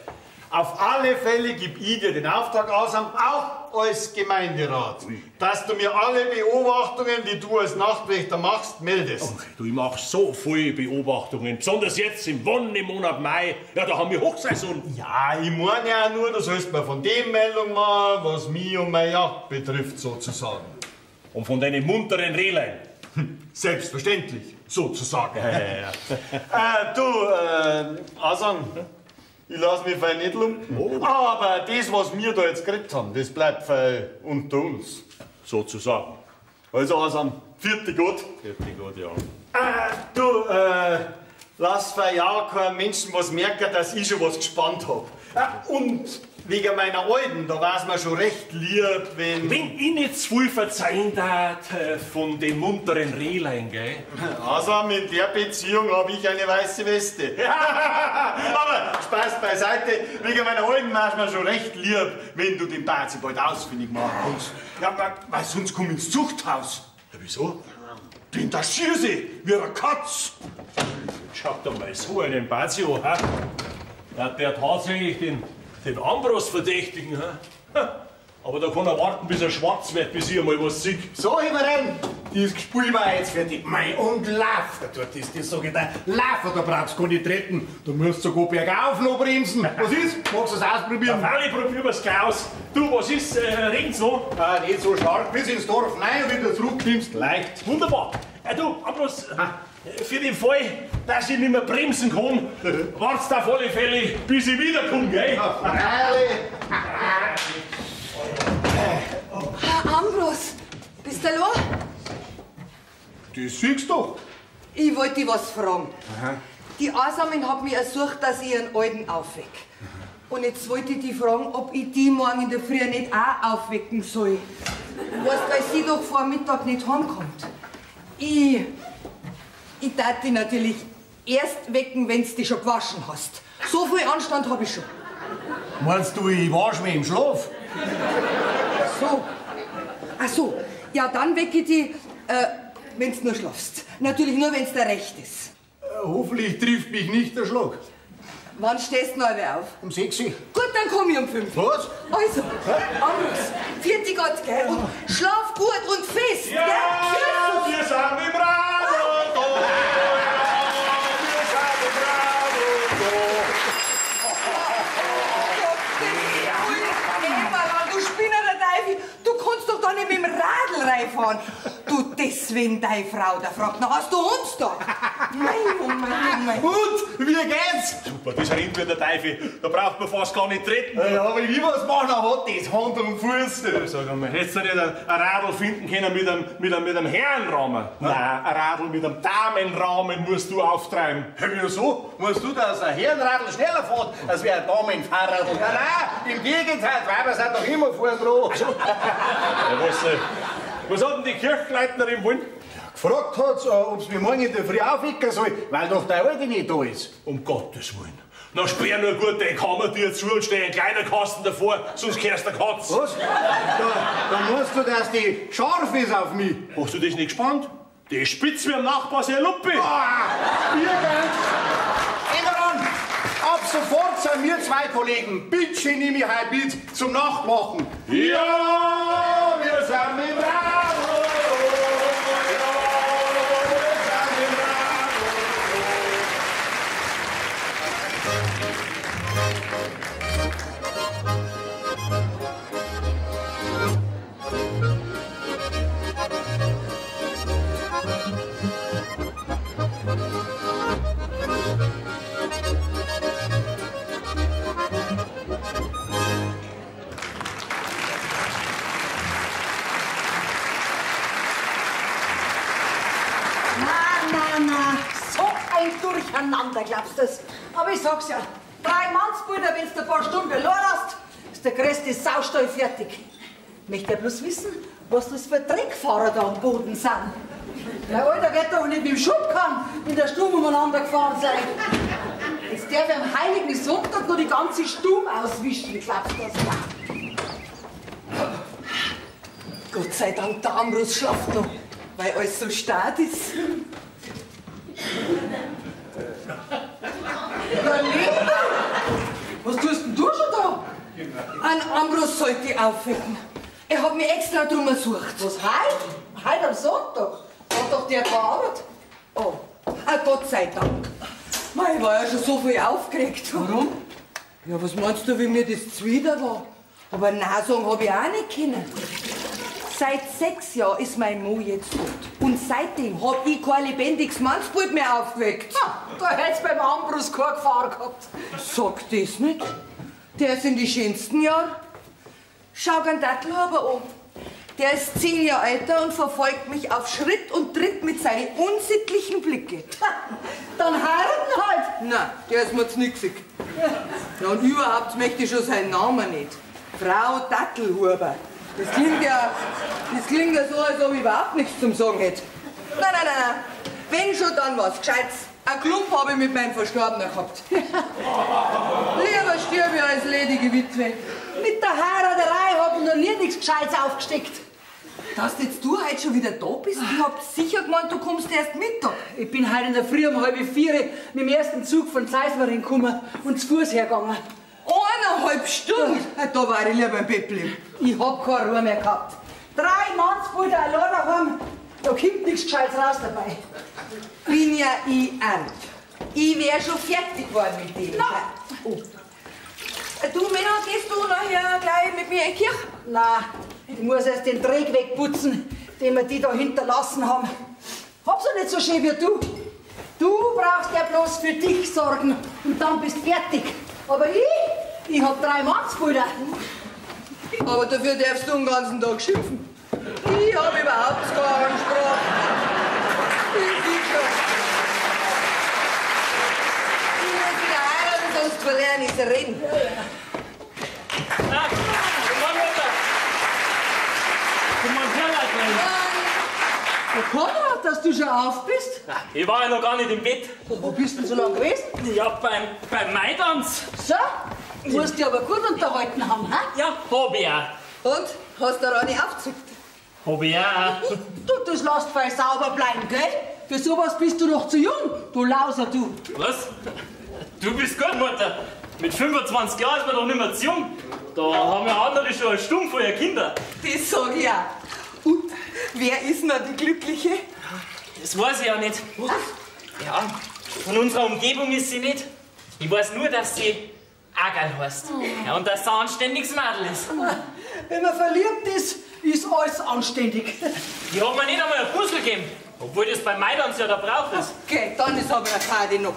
[SPEAKER 5] Auf alle Fälle geb ich dir den Auftrag aus, auch als Gemeinderat, dass du mir alle Beobachtungen, die du als Nachtwächter machst, meldest.
[SPEAKER 6] Okay, du, ich mach so viele Beobachtungen, besonders jetzt im Wonnemonat Mai. Ja, da haben wir Hochsaison.
[SPEAKER 5] Ja, ich meine ja nur, du sollst mir von dem Meldung machen, was mich und meine Jagd betrifft, sozusagen.
[SPEAKER 6] Und von deinen munteren Rehlein.
[SPEAKER 5] Selbstverständlich, sozusagen.
[SPEAKER 6] Ja, ja, ja.
[SPEAKER 5] Du, Asam, ich lass mich fein nicht lumpen.
[SPEAKER 6] Oh.
[SPEAKER 5] Aber das, was wir da jetzt geredet haben, das bleibt fein unter uns.
[SPEAKER 6] Sozusagen.
[SPEAKER 5] Also, Asam, vierte Gott.
[SPEAKER 6] Vierte Gott, ja.
[SPEAKER 5] Du, lass fein ja keinem Menschen was merken, dass ich schon was gespannt hab. Und wegen meiner Alten, da war's mir schon recht lieb, wenn...
[SPEAKER 6] Wenn ich nicht zu viel verzeihen darf von den munteren Rehlein, gell?
[SPEAKER 5] Also, in der Beziehung hab ich eine weiße Weste. Aber Spaß beiseite, wegen meiner Alten war's mir schon recht lieb, wenn du den Bazi bald ausfindig machen kannst. Ja, weil sonst komm ich ins Zuchthaus.
[SPEAKER 6] Ja, wieso?
[SPEAKER 5] Den da schieße ich, wie eine Katz.
[SPEAKER 6] Schaut doch mal so einen Bazi an, ha? Ja, der tatsächlich den Ambros verdächtigen, ha? Aber da kann er warten, bis er schwarz wird, bis ich einmal was sehe.
[SPEAKER 5] So, Immerhin, das Gespül war jetzt fertig. Mei, und lauf, da tut das sag ich dir. Lauf, da brauchst du gar nicht treten. Du musst sogar bergauf noch bremsen. Was ist? Magst du es ausprobieren?
[SPEAKER 6] Ja, freilich, probieren wir's gleich aus. Du, was ist? Regnet's noch?
[SPEAKER 5] Ah, nicht so stark. Bis ins Dorf rein und wieder zurückkommst, leicht.
[SPEAKER 6] Wunderbar. Du, Ambros, für den Fall, dass ich nicht mehr bremsen kann, wartest auf alle Fälle, bis ich wiederkomme, gell?
[SPEAKER 5] Ja, freilich.
[SPEAKER 1] Herr Ambros, bist du allein?
[SPEAKER 5] Das siehst du doch.
[SPEAKER 1] Ich wollte dich was fragen. Aha. Die Asamin hat mich ersucht, dass ich ihren Alten aufweck. Und jetzt wollte ich dich fragen, ob ich die morgen in der Früh nicht auch aufwecken soll. Weißt, weil sie doch vor Mittag nicht heimkommt. Ich darf dich natürlich erst wecken, wenn du dich schon gewaschen hast. So viel Anstand hab ich schon.
[SPEAKER 5] Meinst du, ich wasch mich im Schlaf?
[SPEAKER 1] So. Ach so. Ja, dann wecke ich dich, wenn du nur schlafst. Natürlich nur, wenn's dir recht ist.
[SPEAKER 5] Hoffentlich trifft mich nicht der Schlag.
[SPEAKER 1] Wann stehst du noch einmal auf?
[SPEAKER 5] Um 6 Uhr.
[SPEAKER 1] Gut, dann komm ich um 5.
[SPEAKER 5] Was?
[SPEAKER 1] Also, Ambros, vierte Gott, gell? Und schlaf gut und fest,
[SPEAKER 6] ja,
[SPEAKER 1] gell?
[SPEAKER 6] Wir sind im Radl da. Wir sind im Radl
[SPEAKER 1] da. Du Spinner der Teufel, du kannst doch da nicht mit dem Radl reinfahren. Du, deswegen deine Frau, da fragt, na hast du uns da? Mei, oh mei, oh mei.
[SPEAKER 5] Und, wie geht's?
[SPEAKER 6] Super, das rennt wie der Teufel. Da braucht man fast gar nicht treten.
[SPEAKER 5] Ja, wenn ich was mache, dann hat das Hand und Fuß.
[SPEAKER 6] Sag einmal, hättest du nicht ein Radl finden können mit einem Herrenrahmen? Nein, ein Radl mit einem Damenrahmen musst du auftreiben.
[SPEAKER 5] Ja, wieso? Musst du, dass ein Herrenradl schneller fährt, als wie ein Damenfahrradl? Nein, nein, im Gegenteil, die Weiber sind doch immer vorn dran.
[SPEAKER 6] Ja, was hat denn die Kirchleitnerin wollen?
[SPEAKER 5] Gefragt hat, ob sie mich morgen in der Früh aufwecken soll, weil doch der Alte nicht da ist.
[SPEAKER 6] Um Gottes Willen. Na, sperr nur gut deine Kammertür zu und steh einen kleinen Kasten davor, sonst kehrst du der Katz.
[SPEAKER 5] Was? Da meinst du, dass die scharf ist auf mich?
[SPEAKER 6] Hast du das nicht gespannt? Die ist spitz wie am Nachbar seine Luppe.
[SPEAKER 5] Ah, ihr geht. Immer an. Ab sofort sind wir zwei Kollegen. Bitte nimm mich heute mit zum Nachtmachen.
[SPEAKER 6] Ja, wir sind im Radl.
[SPEAKER 3] Durcheinander, glaubst du das? Aber ich sag's ja, 3 Mannsbilder, wenn's du ein paar Stunden verloren hast, ist der größte Saustall fertig. Möchte ja bloß wissen, was das für Dreckfahrer da am Boden sind. Mein Alter wird doch nicht mit dem Schubkarren in der Stube umeinander gefahren sein. Jetzt darf ich am Heiligen Sonntag noch die ganze Stube auswischen, glaubst du das?
[SPEAKER 1] Gott sei Dank, der Ambros schlaft noch, weil alles so stark ist.
[SPEAKER 3] Na, Linda, was tust denn du schon da?
[SPEAKER 1] Ein Ambros sollte ich aufwecken. Er hat mich extra drum ersucht.
[SPEAKER 3] Was, heute? Heute am Sonntag? Hat doch der gearbeitet.
[SPEAKER 1] Oh, ah, Gott sei Dank. Mei, ich war ja schon so viel aufgeregt.
[SPEAKER 3] Warum?
[SPEAKER 1] Ja, was meinst du, wie mir das zuwider war? Aber nein sagen hab ich auch nicht können. Seit 6 Jahren ist mein Mo jetzt tot. Und seitdem hab ich kein lebendiges Mannsbild mehr aufgeweckt.
[SPEAKER 3] Ha, da hätt's beim Ambros keine Gefahr gehabt.
[SPEAKER 1] Sag das nicht. Der ist in die schönsten Jahren. Schau den Dattelhaber an. Der ist 10 Jahre älter und verfolgt mich auf Schritt und Tritt mit seinen unsittlichen Blicken.
[SPEAKER 3] Dann heiraten halt.
[SPEAKER 1] Nein, der ist mir zu nixig. Ja, und überhaupt möchte ich schon seinen Namen nicht. Frau Dattelhuber. Das klingt ja so, als ob ich überhaupt nichts zum Sagen hätte. Nein, nein, nein, nein. Wenn schon, dann was Gescheites. Ein Klump habe ich mit meinem Verstorbenen gehabt. Lieber stirb ich als ledige Witwe.
[SPEAKER 3] Mit der Heiraterei hab ich noch nie nichts Gescheites aufgesteckt.
[SPEAKER 1] Dass jetzt du heute schon wieder da bist? Ich hab sicher gemeint, du kommst erst Mittag.
[SPEAKER 3] Ich bin heute in der Früh um 3:30 mit dem ersten Zug von Zeismaring gekommen und zu Fuß hergegangen.
[SPEAKER 1] 1,5 1,5 Stunden? Da war ich lieber im Bett geblieben.
[SPEAKER 3] Ich hab keine Ruhe mehr gehabt. 3 Mannsbilder allein daheim, da kommt nichts Gescheites raus dabei.
[SPEAKER 1] Bin ja ich alt. Ich wär schon fertig geworden mit dem.
[SPEAKER 3] Na.
[SPEAKER 1] Oh. Du, Männer, gehst du nachher gleich mit mir in die Kirche?
[SPEAKER 3] Nein, ich muss erst den Dreck wegputzen, den wir die da hinterlassen haben. Hab's ja nicht so schön wie du. Du brauchst ja bloß für dich sorgen und dann bist fertig. Aber ich hab 3 Mannsbilder.
[SPEAKER 1] Aber dafür darfst du den ganzen Tag schimpfen. Ich hab überhaupt keine Sprache. Ich bin schon. Ich muss wieder heiraten, sonst verlerne ich zu reden.
[SPEAKER 7] Na, guten Morgen, Mutter. Guten Morgen, Herrleitner.
[SPEAKER 2] Der Konrad, dass du schon auf bist?
[SPEAKER 7] Ich war ja noch gar nicht im Bett.
[SPEAKER 3] Wo bist du denn so lange gewesen?
[SPEAKER 7] Ja, beim Maitanz.
[SPEAKER 3] So, musst dich aber gut unterhalten haben, hä?
[SPEAKER 7] Ja, hab ich auch.
[SPEAKER 1] Und? Hast du da eine aufgezückt?
[SPEAKER 7] Hab ich auch.
[SPEAKER 3] Du, das lässt fein sauber bleiben, gell? Für sowas bist du noch zu jung, du Lauser, du.
[SPEAKER 7] Was? Du bist gut, Mutter. Mit 25 Jahren ist man doch nicht mehr zu jung. Da haben ja andere schon eine Stunde vorher Kinder.
[SPEAKER 1] Das sag ich auch. Und wer ist noch die Glückliche?
[SPEAKER 7] Das weiß ich ja nicht. Was? Ja, von unserer Umgebung ist sie nicht. Ich weiß nur, dass sie Agerl heißt. Ja, und dass sie ein anständiges Mädel ist.
[SPEAKER 3] Wenn man verliebt ist, ist alles anständig.
[SPEAKER 7] Die hat mir nicht einmal ein Puzzle gegeben, obwohl das bei Maidanz ja der Brauch ist.
[SPEAKER 1] Okay, dann ist aber eine Party noch.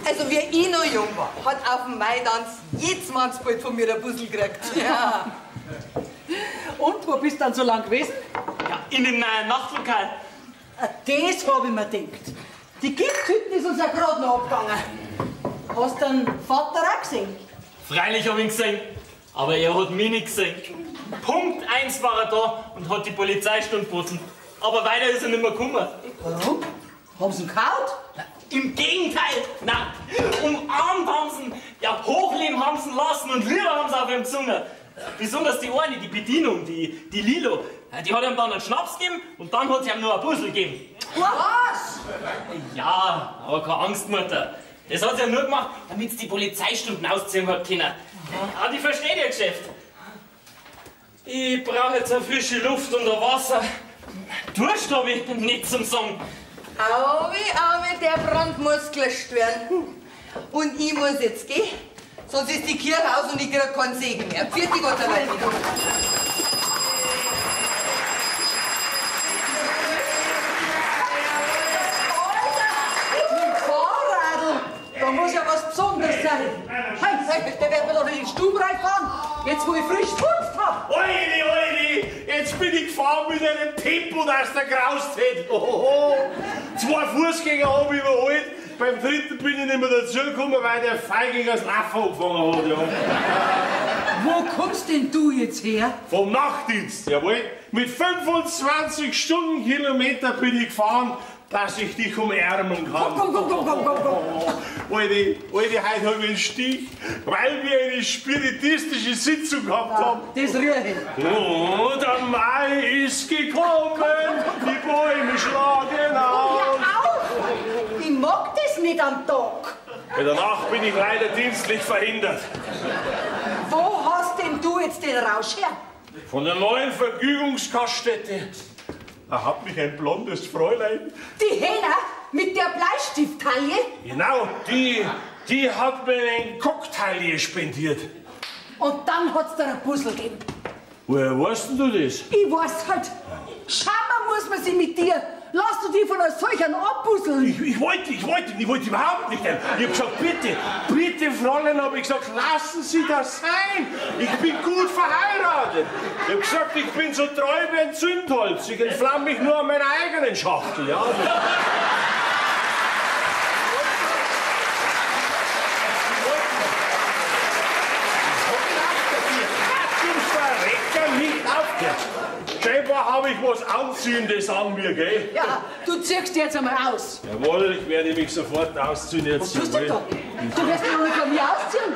[SPEAKER 1] Also, wie ich noch jung war, hat auf dem Maidanz jedes Mannsbild von mir ein Puzzle gekriegt. Ja.
[SPEAKER 3] Und, wo bist du dann so lang gewesen?
[SPEAKER 7] Ja, in dem neuen Nachtlokal.
[SPEAKER 3] Das hab ich mir gedacht. Die Gifthütte ist uns ja gerade noch abgegangen. Hast du den Vater auch gesehen?
[SPEAKER 7] Freilich hab ich ihn gesehen, aber er hat mich nicht gesehen. Punkt 1 war er da und hat die Polizeistunde geboten. Aber weiter ist er nicht mehr gekommen.
[SPEAKER 3] Warum? Haben sie ihn gehauen?
[SPEAKER 7] Im Gegenteil! Na, umarmt haben sie ihn, ja, hochleben haben sie ihn lassen und Lieder haben sie auf ihm gesungen. Besonders die eine, die Bedienung, die Lilo, die hat ihm dann einen Schnaps gegeben und dann hat sie ihm nur ein Puzzle gegeben.
[SPEAKER 3] Was?
[SPEAKER 7] Ja, aber keine Angst, Mutter. Das hat sie ja nur gemacht, damit sie die Polizeistunden ausziehen hat können. Ja, die versteht ihr Geschäft. Ich brauche jetzt eine frische Luft und ein Wasser. Durst hab ich nicht zum Sagen.
[SPEAKER 1] Auwe, auwe, der Brand muss gelöscht werden. Und ich muss jetzt gehen, sonst ist die Kirche aus und ich krieg keinen Segen mehr. Pfiat dich Gott dabei.
[SPEAKER 3] Alter, mit Fahrradl, da muss ja was Besonderes sein. Hey, der wird mir doch nicht in den Stub reinfahren, jetzt wo ich frisch geputzt hab.
[SPEAKER 6] Oili, oili, jetzt bin ich gefahren mit einem Tempo, dass der graust hätte. Ohoho. 2 Fußgänger hab ich überholt. Beim dritten bin ich nicht mehr dazugekommen, weil der Feigling das Laufen angefangen hat. Ja.
[SPEAKER 3] Wo kommst denn du jetzt her?
[SPEAKER 6] Vom Nachtdienst, jawohl. Mit 25 Stundenkilometer bin ich gefahren, dass ich dich umarmen kann.
[SPEAKER 3] Komm, komm, komm, komm, komm, komm.
[SPEAKER 6] Alte, heute hab ich einen Stich, weil wir eine spiritistische Sitzung gehabt haben.
[SPEAKER 3] Das rühre ich.
[SPEAKER 6] Oh, der Mai ist gekommen, die Bäume schlagen auf.
[SPEAKER 3] Hör auf! Ich mag das nicht am Tag.
[SPEAKER 6] Ja, danach bin ich leider dienstlich verhindert.
[SPEAKER 3] Wo hast denn du jetzt den Rausch her?
[SPEAKER 6] Von der neuen Vergnügungsgaststätte. Da hat mich ein blondes Fräulein.
[SPEAKER 3] Die Hähner mit der Bleistifttaille?
[SPEAKER 6] Genau, die hat mir einen Cocktail spendiert.
[SPEAKER 3] Und dann hat's dir ein Puzzle gegeben.
[SPEAKER 6] Woher weißt denn du das?
[SPEAKER 3] Ich weiß halt. Schauen muss man sich mit dir. Lass du dich von einer solchen abbusseln.
[SPEAKER 6] Ich wollte überhaupt nicht. Ich hab gesagt, bitte, bitte, Fräulein, hab ich gesagt, lassen Sie das sein. Ich bin gut verheiratet. Ich hab gesagt, ich bin so treu wie ein Zündholz. Ich entflamme mich nur an meiner eigenen Schachtel, ja. Scheinbar habe ich was Anziehendes an mir, gell?
[SPEAKER 3] Ja, du ziehst jetzt einmal aus.
[SPEAKER 6] Jawohl, ich werde mich sofort ausziehen jetzt.
[SPEAKER 3] Was tust du da? Du wirst dich doch nicht von mir ausziehen.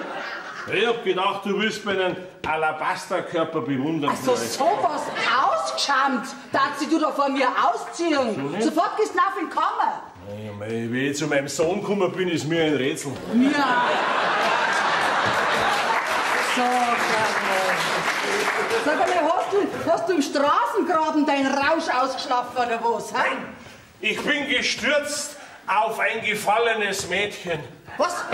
[SPEAKER 6] Ich hab gedacht, du wirst meinen Alabasterkörper bewundern.
[SPEAKER 3] Also sowas ausgeschamt, dass du da vor mir ausziehen. So Sofort gehst du nach in die Kammer.
[SPEAKER 6] Ja, mei, wie ich zu meinem Sohn gekommen bin, ist mir ein Rätsel.
[SPEAKER 3] Ja. Sag einmal. Sag einmal, hast du im Straßengraben deinen Rausch ausgeschlafen oder was? Hä?
[SPEAKER 6] Ich bin gestürzt auf ein gefallenes Mädchen.
[SPEAKER 3] Was?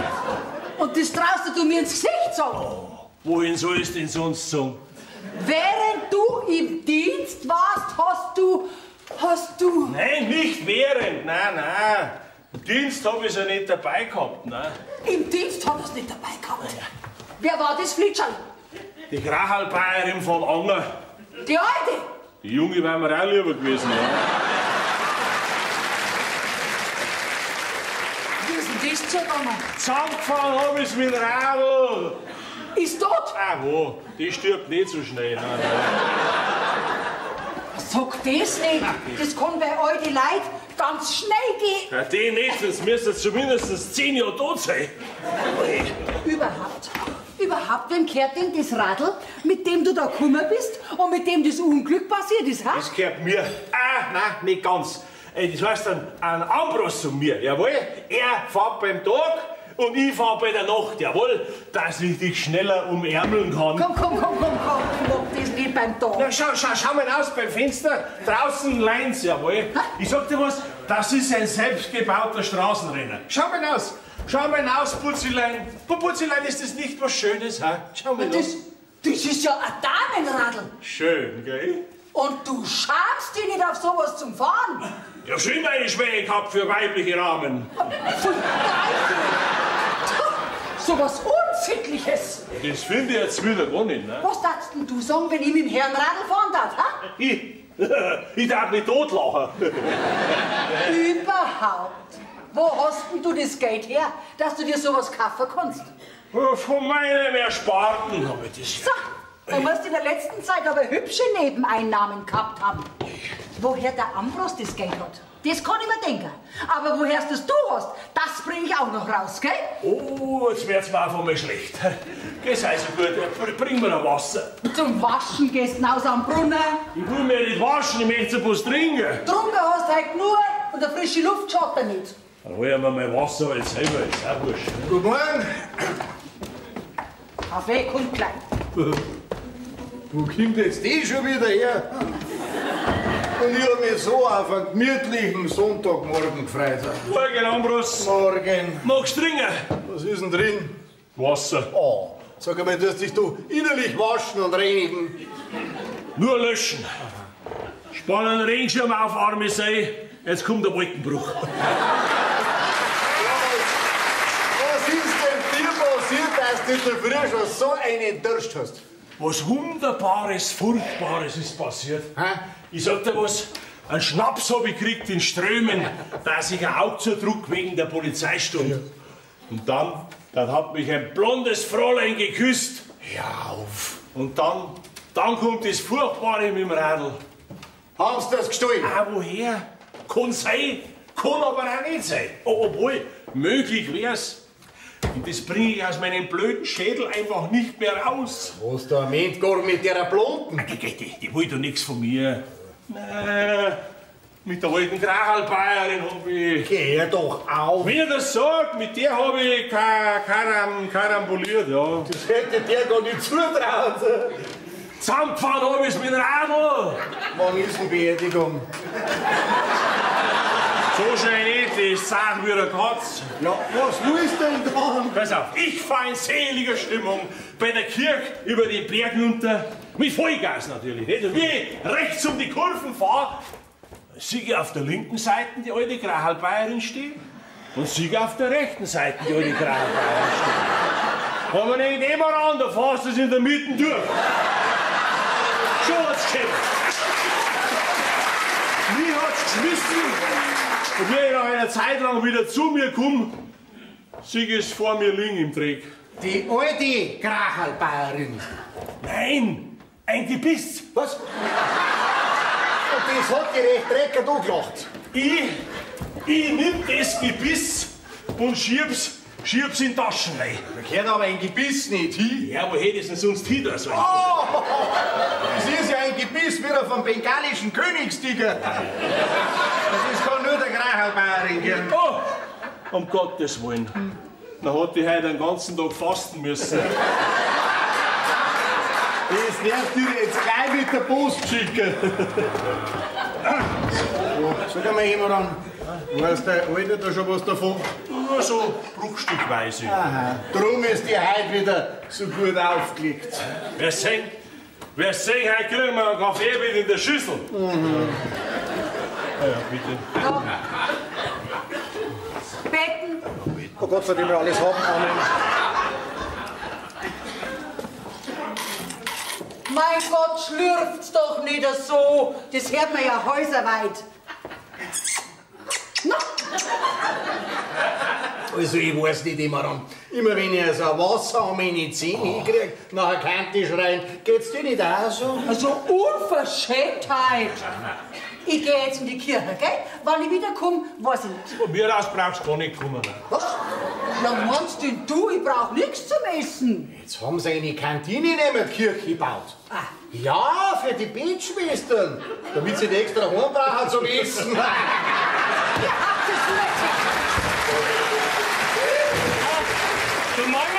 [SPEAKER 3] Und das traust du mir ins Gesicht sagen?
[SPEAKER 6] Oh, wohin soll ich denn sonst sagen?
[SPEAKER 3] Während du im Dienst warst, hast du...
[SPEAKER 6] Nein, nicht während, nein, nein. Im Dienst hab ich's ja nicht dabei gehabt, nein.
[SPEAKER 3] Im Dienst hat er's nicht dabei gehabt? Ja. Wer war das Flitscherl?
[SPEAKER 6] Die Krachalbayerin von Anger.
[SPEAKER 3] Die Alte?
[SPEAKER 6] Die Junge war mir auch lieber gewesen, ja.
[SPEAKER 3] Wie ist denn das zugegangen?
[SPEAKER 6] Zusammengefahren hab ich's mit Radl.
[SPEAKER 3] Ist tot?
[SPEAKER 6] Ah, wo? Die stirbt nicht so schnell. Nein, nein.
[SPEAKER 3] Sag das nicht. Das kann bei alten Leuten ganz schnell gehen.
[SPEAKER 6] Ja, die nicht, sonst müsste zumindest 10 Jahre tot sein.
[SPEAKER 3] Überhaupt. Überhaupt, wem gehört denn das Radl, mit dem du da gekommen bist und mit dem das Unglück passiert ist, ha?
[SPEAKER 6] Das gehört mir. Ah, nein, nicht ganz. Das heißt ein Ambros zu mir, jawohl. Er fährt beim Tag und ich fahr bei der Nacht, jawohl, dass ich dich schneller umärmeln kann.
[SPEAKER 3] Komm, komm, komm, komm, komm, ich mag das nicht beim Tag.
[SPEAKER 6] Na, schau mal raus beim Fenster, draußen leint's, jawohl. Ich sag dir was, das ist ein selbstgebauter Straßenrenner. Schau mal raus, Putzilein. Putzilein, ist das nicht was Schönes, ha? Schau mal raus.
[SPEAKER 3] Das ist ja ein Damenradl.
[SPEAKER 6] Schön, gell?
[SPEAKER 3] Und du schamst dich nicht auf sowas zum Fahren?
[SPEAKER 6] Ich hab schon immer eine Schwäche gehabt für weibliche Rahmen.
[SPEAKER 3] So was Unsittliches.
[SPEAKER 6] Das finde ich jetzt wieder gar nicht, ne?
[SPEAKER 3] Was darfst denn du sagen, wenn ich mit dem Herrn Radl fahren darf, ha?
[SPEAKER 6] Ich darf mich totlachen.
[SPEAKER 3] Überhaupt. Wo hast denn du das Geld her, dass du dir sowas kaufen kannst?
[SPEAKER 6] Von meinem Ersparten hab ich das.
[SPEAKER 3] So, du musst in der letzten Zeit aber hübsche Nebeneinnahmen gehabt haben. Woher der Ambros das Geld hat, das kann ich mir denken. Aber woher das du hast, das bring ich auch noch raus, gell?
[SPEAKER 6] Oh, jetzt wird's mir einfach mal schlecht. Geh, sei so gut, bring mir ein Wasser.
[SPEAKER 3] Zum Waschen gehst du raus am Brunnen.
[SPEAKER 6] Ich will mir nicht waschen, ich möchte bloß trinken.
[SPEAKER 3] Trunken hast du heute nur und eine frische Luft schaut dir nicht.
[SPEAKER 6] Dann hol ich mir mein Wasser jetzt selber, ist auch wurscht.
[SPEAKER 5] Guten Morgen.
[SPEAKER 3] Kaffee kommt gleich.
[SPEAKER 5] Wo kommt jetzt die schon wieder her? Und ich hab mich so auf einen gemütlichen Sonntagmorgen gefreut.
[SPEAKER 6] Morgen, Ambros.
[SPEAKER 5] Morgen.
[SPEAKER 6] Magst du trinken?
[SPEAKER 5] Was ist denn drin?
[SPEAKER 6] Wasser.
[SPEAKER 5] Oh, sag einmal, du hast dich du innerlich waschen und reinigen.
[SPEAKER 6] Nur löschen. Spann einen Regenschirm auf, arme Sei. Jetzt kommt der Wolkenbruch.
[SPEAKER 5] Was ist denn dir passiert, dass du in der Früh schon so einen Durst hast?
[SPEAKER 6] Was Wunderbares, Furchtbares ist passiert.
[SPEAKER 5] Hä?
[SPEAKER 6] Ich sag dir was, einen Schnaps hab ich gekriegt in Strömen, dass ich ein Auge zudruck wegen der Polizeistunde. Und dann hat mich ein blondes Fräulein geküsst.
[SPEAKER 5] Hör auf.
[SPEAKER 6] Und dann kommt das Furchtbare mit dem Radl.
[SPEAKER 5] Haben sie das gestohlen?
[SPEAKER 6] Ah, woher? Kann sein, kann aber auch nicht sein. Obwohl, möglich wär's. Und das bringe ich aus meinem blöden Schädel einfach nicht mehr raus.
[SPEAKER 5] Was da meint gar mit der Blonden?
[SPEAKER 6] Die will doch nichts von mir. Nein, mit der alten Krachalbayerin hab ich...
[SPEAKER 5] Geh doch auf!
[SPEAKER 6] Wenn ich das sagt, mit der hab ich karambuliert, ja.
[SPEAKER 5] Das hätte der gar nicht zutraut.
[SPEAKER 6] Zusammengefahren hab ich's mit dem Radl.
[SPEAKER 5] Wann ist denn Beerdigung?
[SPEAKER 6] So schnell nicht, das ist zart wie eine Katze.
[SPEAKER 5] Ja, was willst du denn dann?
[SPEAKER 6] Pass auf, ich fahr in seliger Stimmung bei der Kirche über den Berg runter, mit Vollgas natürlich, nicht? Und wie ich rechts um die Kurven fahr, sehe ich auf der linken Seite die alte Krachalbayerin stehen und sehe ich auf der rechten Seite die alte Krachalbayerin stehen. Aber nicht immer an, da fahrst du es in der Mitte durch. Schon hat's gegeben. Mich hat's geschmissen. Und wie ich nach einer Zeit lang wieder zu mir komme, sehe ich es vor mir liegen im Dreck.
[SPEAKER 5] Die alte Krachalbayerin.
[SPEAKER 6] Nein, ein Gebiss.
[SPEAKER 5] Was? Und das hat die recht dreckig angelacht.
[SPEAKER 6] Ich nimm das Gebiss und schieb's in die Taschen rein.
[SPEAKER 5] Da gehört aber ein Gebiss nicht hin.
[SPEAKER 6] Ja, wo hätte ich denn sonst hin da sollen?
[SPEAKER 5] Oh, das ist ja ein Gebiss wieder vom bengalischen Königstiger. Das kann nur der Krachalbayerin geben.
[SPEAKER 6] Oh, um Gottes Willen. Dann hat die heute den ganzen Tag fasten müssen.
[SPEAKER 5] Das darf ich dir jetzt gleich mit der Post schicken. So, sag einmal, Emeran, weiß der Alter da schon was davon?
[SPEAKER 6] Nur so bruchstückweise.
[SPEAKER 5] Aha. Drum ist die heute wieder so gut aufgelegt.
[SPEAKER 6] Wir sehen, heute kriegen wir einen Kaffee mit in der Schüssel. Mhm. Ja, bitte.
[SPEAKER 2] Ja. Betten.
[SPEAKER 5] Oh Gott, soll ich mir alles haben? Amen.
[SPEAKER 2] Mein Gott, schlürft's doch nicht so. Das hört man ja häuserweit. Na?
[SPEAKER 5] Also ich weiß nicht immer an. Immer wenn ich so ein Wasser an meine Zähne hinkriege, nachher kann ich schreien. Geht's dir nicht auch so?
[SPEAKER 2] Also Unverschämtheit! Ich gehe jetzt in die Kirche, gell? Wann ich wiederkomme, weiß ich nicht.
[SPEAKER 6] Von mir aus brauchst du gar nicht kommen.
[SPEAKER 2] Was? Ja, meinst denn du, ich brauch nichts zum Essen?
[SPEAKER 5] Jetzt haben sie eine Kantine neben der Kirche gebaut.
[SPEAKER 2] Ah.
[SPEAKER 5] Ja, für die Betschwestern. Damit sie nicht extra heim brauchen zum Essen.
[SPEAKER 2] Ihr habt es nicht.
[SPEAKER 7] Guten Morgen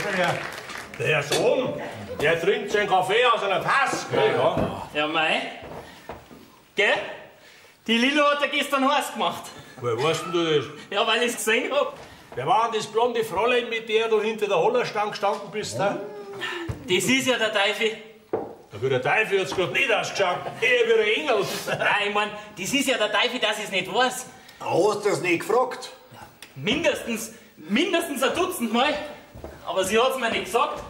[SPEAKER 7] miteinander.
[SPEAKER 6] Der Herr Sohn, der trinkt seinen Kaffee aus einer Tasse. Gell, ja.
[SPEAKER 7] Ja, mei. Gell? Die Lilo hat ja gestern heiß gemacht.
[SPEAKER 6] Woher weißt denn du das?
[SPEAKER 7] Ja, weil ich's gesehen hab.
[SPEAKER 6] Wer war denn das blonde Fräulein, mit der du hinter der Hollerstange gestanden bist? Ne?
[SPEAKER 7] Das ist ja der Teufel.
[SPEAKER 6] Da wie der Teufel hat's grad nicht ausgeschaut. Eher wie der Engel.
[SPEAKER 7] Nein, ich mein, das ist ja der Teufel, dass ich's nicht weiß.
[SPEAKER 5] Hast du das nicht gefragt?
[SPEAKER 7] Mindestens ein Dutzend Mal. Aber sie hat's mir nicht gesagt,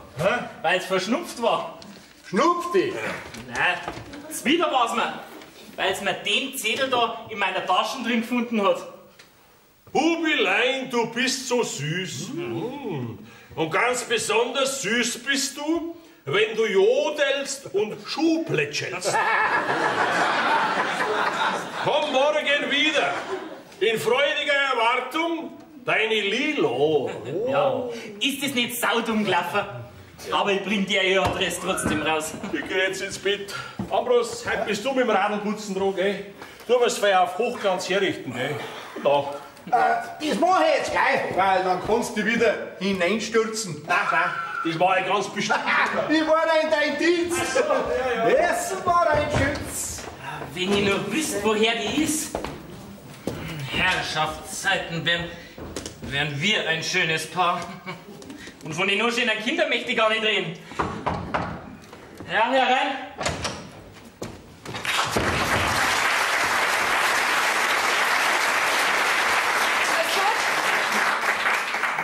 [SPEAKER 7] weil's verschnupft war.
[SPEAKER 5] Schnupft dich?
[SPEAKER 7] Nein, zuwider war's mir. Weil's mir den Zettel da in meiner Tasche drin gefunden hat.
[SPEAKER 6] Bubilein, du bist so süß. Mhm. Und ganz besonders süß bist du, wenn du jodelst und Schuhplätschelst. Komm morgen wieder. In freudiger Erwartung, deine Lilo.
[SPEAKER 7] Oh. Ja. Ist das nicht saudumm gelaufen? Aber ich bring dir ihre Adresse trotzdem raus.
[SPEAKER 6] Ich geh jetzt ins Bett. Ambros, heute bist du mit dem Radlputzen dran, gell? Du wirst fein auf Hochglanz herrichten, gell? Gute Nacht.
[SPEAKER 5] Das mach ich jetzt gleich, weil dann kannst du wieder hineinstürzen.
[SPEAKER 6] Nein, nein, das war ich ganz bestimmt.
[SPEAKER 5] Ich war da in dein Dienst.
[SPEAKER 6] So, ja, ja.
[SPEAKER 5] Essen war ein Schütz.
[SPEAKER 7] Wenn ich nur wüsste, woher die ist. Herrschaftszeiten wären wir ein schönes Paar. Und von den nur schönen Kindern möchte ich gar nicht reden. Ja, herein.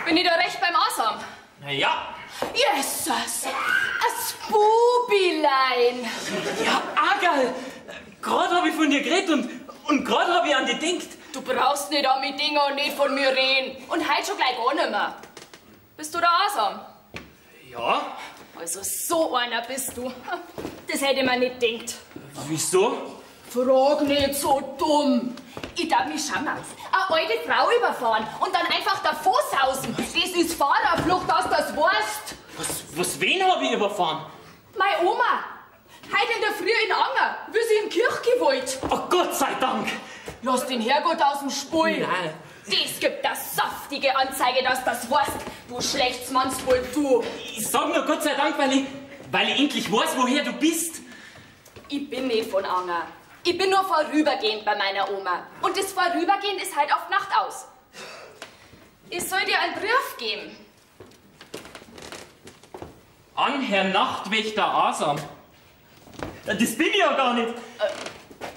[SPEAKER 8] Bin ich da recht beim Asam?
[SPEAKER 7] Na ja.
[SPEAKER 8] Jesus, ein Bubilein.
[SPEAKER 7] Ja, Agerl, gerade hab ich von dir geredet und gerade hab ich an dich gedacht.
[SPEAKER 8] Du brauchst nicht an mich denken und nicht von mir reden. Und heute schon gleich gar nicht mehr. Bist du der Asam?
[SPEAKER 7] Ja.
[SPEAKER 8] Also so einer bist du. Das hätte man nicht gedacht.
[SPEAKER 7] Wieso?
[SPEAKER 8] Frag nicht so dumm. Ich darf mich schauen. Eine alte Frau überfahren und dann einfach davor sausen. Das ist Fahrerflucht, dass das weißt.
[SPEAKER 7] Was, wen hab ich überfahren?
[SPEAKER 8] Meine Oma. Heute in der Früh in Anger, wie sie in die Kirche wollte.
[SPEAKER 7] Oh Gott sei Dank.
[SPEAKER 8] Lass den Herrgott aus dem Spul.
[SPEAKER 7] Nein.
[SPEAKER 8] Das gibt eine saftige Anzeige, dass das weißt. Du schlechtes Mannswohl, du.
[SPEAKER 7] Ich sag nur Gott sei Dank, weil ich endlich weiß, woher du bist.
[SPEAKER 8] Ich bin nicht von Anger. Ich bin nur vorübergehend bei meiner Oma. Und das Vorübergehen ist halt auf Nacht aus. Ich soll dir einen Brief geben.
[SPEAKER 7] An Herrn Nachtwächter Asam. Das bin ich ja gar nicht.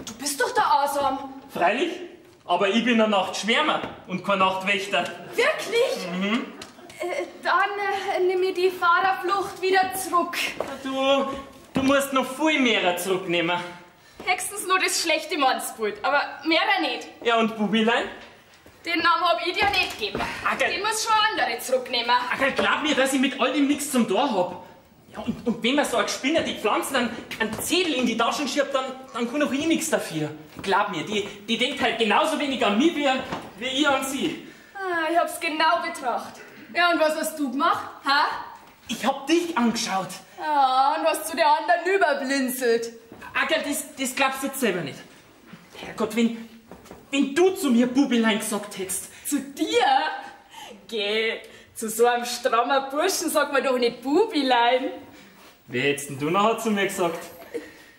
[SPEAKER 8] Du bist doch der Asam.
[SPEAKER 7] Freilich, aber ich bin ein Nachtschwärmer und kein Nachtwächter.
[SPEAKER 8] Wirklich?
[SPEAKER 7] Mhm.
[SPEAKER 8] Dann nimm ich die Fahrerflucht wieder zurück.
[SPEAKER 7] Du musst noch viel mehr zurücknehmen.
[SPEAKER 8] Höchstens nur das schlechte Mannsbild, aber mehr nicht.
[SPEAKER 7] Ja, und Bubilein?
[SPEAKER 8] Den Namen hab ich dir nicht gegeben.
[SPEAKER 7] Agerl,
[SPEAKER 8] den muss schon andere zurücknehmen.
[SPEAKER 7] Agerl, glaub mir, dass ich mit all dem nichts zum Tor hab. Ja, und wenn man so eine Gespinner die Pflanzen einen Zettel in die Taschen schiebt, dann kann auch ich nichts dafür. Glaub mir, die denkt halt genauso wenig an mich wie ich an sie.
[SPEAKER 8] Ah, ich hab's genau betrachtet. Ja, und was hast du gemacht, ha?
[SPEAKER 7] Ich hab dich angeschaut.
[SPEAKER 8] Ja, und hast zu der anderen überblinzelt.
[SPEAKER 7] Agerl, das glaubst du jetzt selber nicht. Herrgott, wenn du zu mir Bubilein gesagt hättest.
[SPEAKER 8] Zu dir? Geh, zu so einem strammen Burschen sagt man doch nicht Bubilein.
[SPEAKER 7] Wie hättest denn du nachher zu mir gesagt?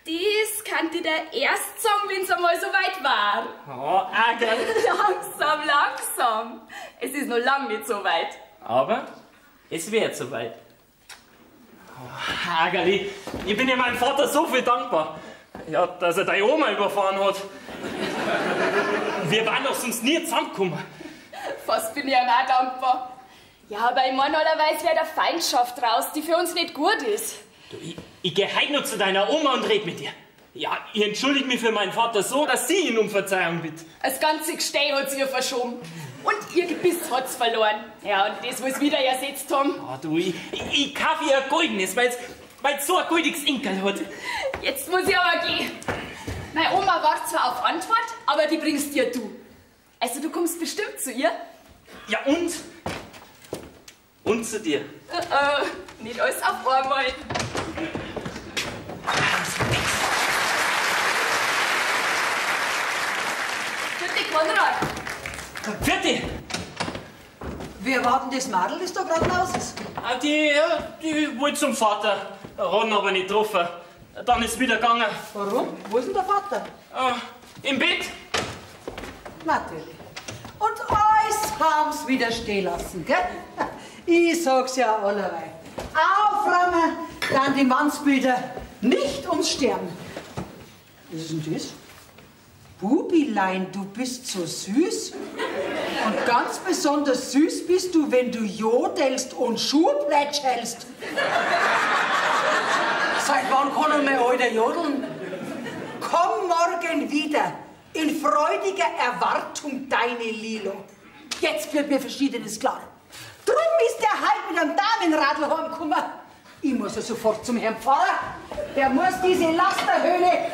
[SPEAKER 8] Das kann ich dir erst sagen, wenn's einmal so weit war.
[SPEAKER 7] Oh, Agerl.
[SPEAKER 8] Langsam, langsam. Es ist noch lang nicht so weit.
[SPEAKER 7] Aber es wird so weit. Oh, Agerli, ich bin ja meinem Vater so viel dankbar. Ja, dass er deine Oma überfahren hat. Wir waren doch sonst nie zusammengekommen.
[SPEAKER 8] Fast bin ich ihm auch dankbar. Ja, aber ich meine, allerweise wäre da Feindschaft raus, die für uns nicht gut ist.
[SPEAKER 7] Du, ich geh heut noch zu deiner Oma und red mit ihr. Ja, ich entschuldige mich für meinen Vater so, dass sie ihn um Verzeihung bittet.
[SPEAKER 8] Das ganze Gestell hat sie ihr verschoben. Und ihr Gebiss hat's verloren. Ja, und das, was wieder ersetzt haben.
[SPEAKER 7] Oh, du, ich kaufe ihr ein goldenes, weil's so ein goldiges Enkel hat.
[SPEAKER 8] Jetzt muss ich aber gehen. Meine Oma wartet zwar auf Antwort, aber die bringst dir du. Also du kommst bestimmt zu ihr.
[SPEAKER 7] Ja, und? Und zu dir.
[SPEAKER 8] Nicht alles auf einmal. Vierte, Konrad.
[SPEAKER 7] Vierte!
[SPEAKER 2] Wer war denn das Madel, das da gerade raus ist?
[SPEAKER 7] Ah, die wollte zum Vater. Hat ihn aber nicht getroffen. Dann ist wieder gegangen.
[SPEAKER 2] Warum? Wo ist denn der Vater?
[SPEAKER 7] Im Bett.
[SPEAKER 2] Natürlich. Und alles haben's wieder stehen lassen, gell? Ich sag's ja allerweil. Aufräumen, dann die Mannsbilder nicht ums Sterben. Was ist denn das? Bubilein, du bist so süß. Und ganz besonders süß bist du, wenn du jodelst und Schuhplätsch hältst. Seit wann kann mein Alter jodeln? Komm morgen wieder. In freudiger Erwartung, deine Lilo. Jetzt wird mir Verschiedenes klar. Drum ist der halt mit einem Damenradl heimgekommen. Ich muss ja sofort zum Herrn Pfarrer. Der muss diese Lasterhöhle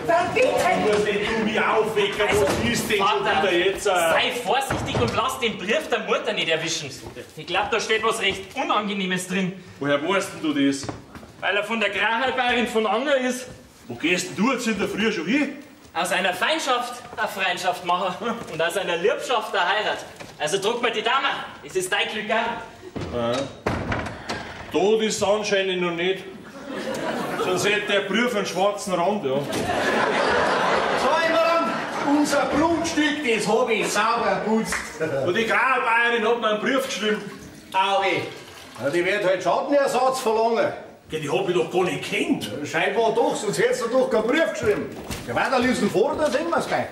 [SPEAKER 2] verbieten.
[SPEAKER 6] Ich muss nicht du mich aufwecken.
[SPEAKER 7] Also,
[SPEAKER 6] was ist denn schon wieder jetzt?
[SPEAKER 7] Sei vorsichtig und lass den Brief der Mutter nicht erwischen. Ich glaube, da steht was recht Unangenehmes drin.
[SPEAKER 6] Woher weißt denn du das?
[SPEAKER 7] Weil er von der Grahalbayerin von Anger ist.
[SPEAKER 6] Wo gehst denn du jetzt in der Früh schon hin?
[SPEAKER 7] Aus einer Feindschaft eine Freundschaft machen und aus einer Liebschaft eine Heirat. Also druck mir die Dame, es ist dein Glück, gell?
[SPEAKER 6] Ja. Tot ist anscheinend noch nicht. Sonst hätte der Brief einen schwarzen Rand, ja.
[SPEAKER 5] So, Immerand, unser Prunkstück, das hab ich sauber geputzt.
[SPEAKER 6] Und die Graubayerin hat mir einen Brief geschrieben.
[SPEAKER 5] Auwe. Ja, die wird halt Schadenersatz verlangen.
[SPEAKER 6] Ja, die hab ich doch gar nicht gekannt.
[SPEAKER 5] Ja, scheinbar doch, sonst hättest du doch keinen Brief geschrieben. Ja, weiter lesen vor, da sehen wir's gleich.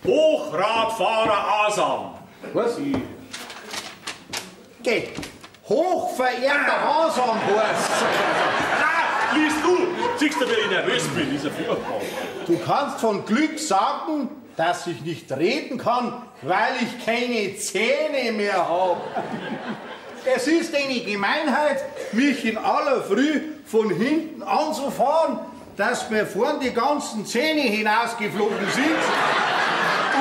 [SPEAKER 6] Hochradfahrer Asam.
[SPEAKER 5] Was? Geh. Hochverehrter Hasam heißt's.
[SPEAKER 6] Nein, liest du! Siehst du, wie ich nervös bin? Ist ja furchtbar.
[SPEAKER 5] Du kannst von Glück sagen, dass ich nicht reden kann, weil ich keine Zähne mehr habe. Es ist eine Gemeinheit, mich in aller Früh von hinten anzufahren, dass mir vorn die ganzen Zähne hinausgeflogen sind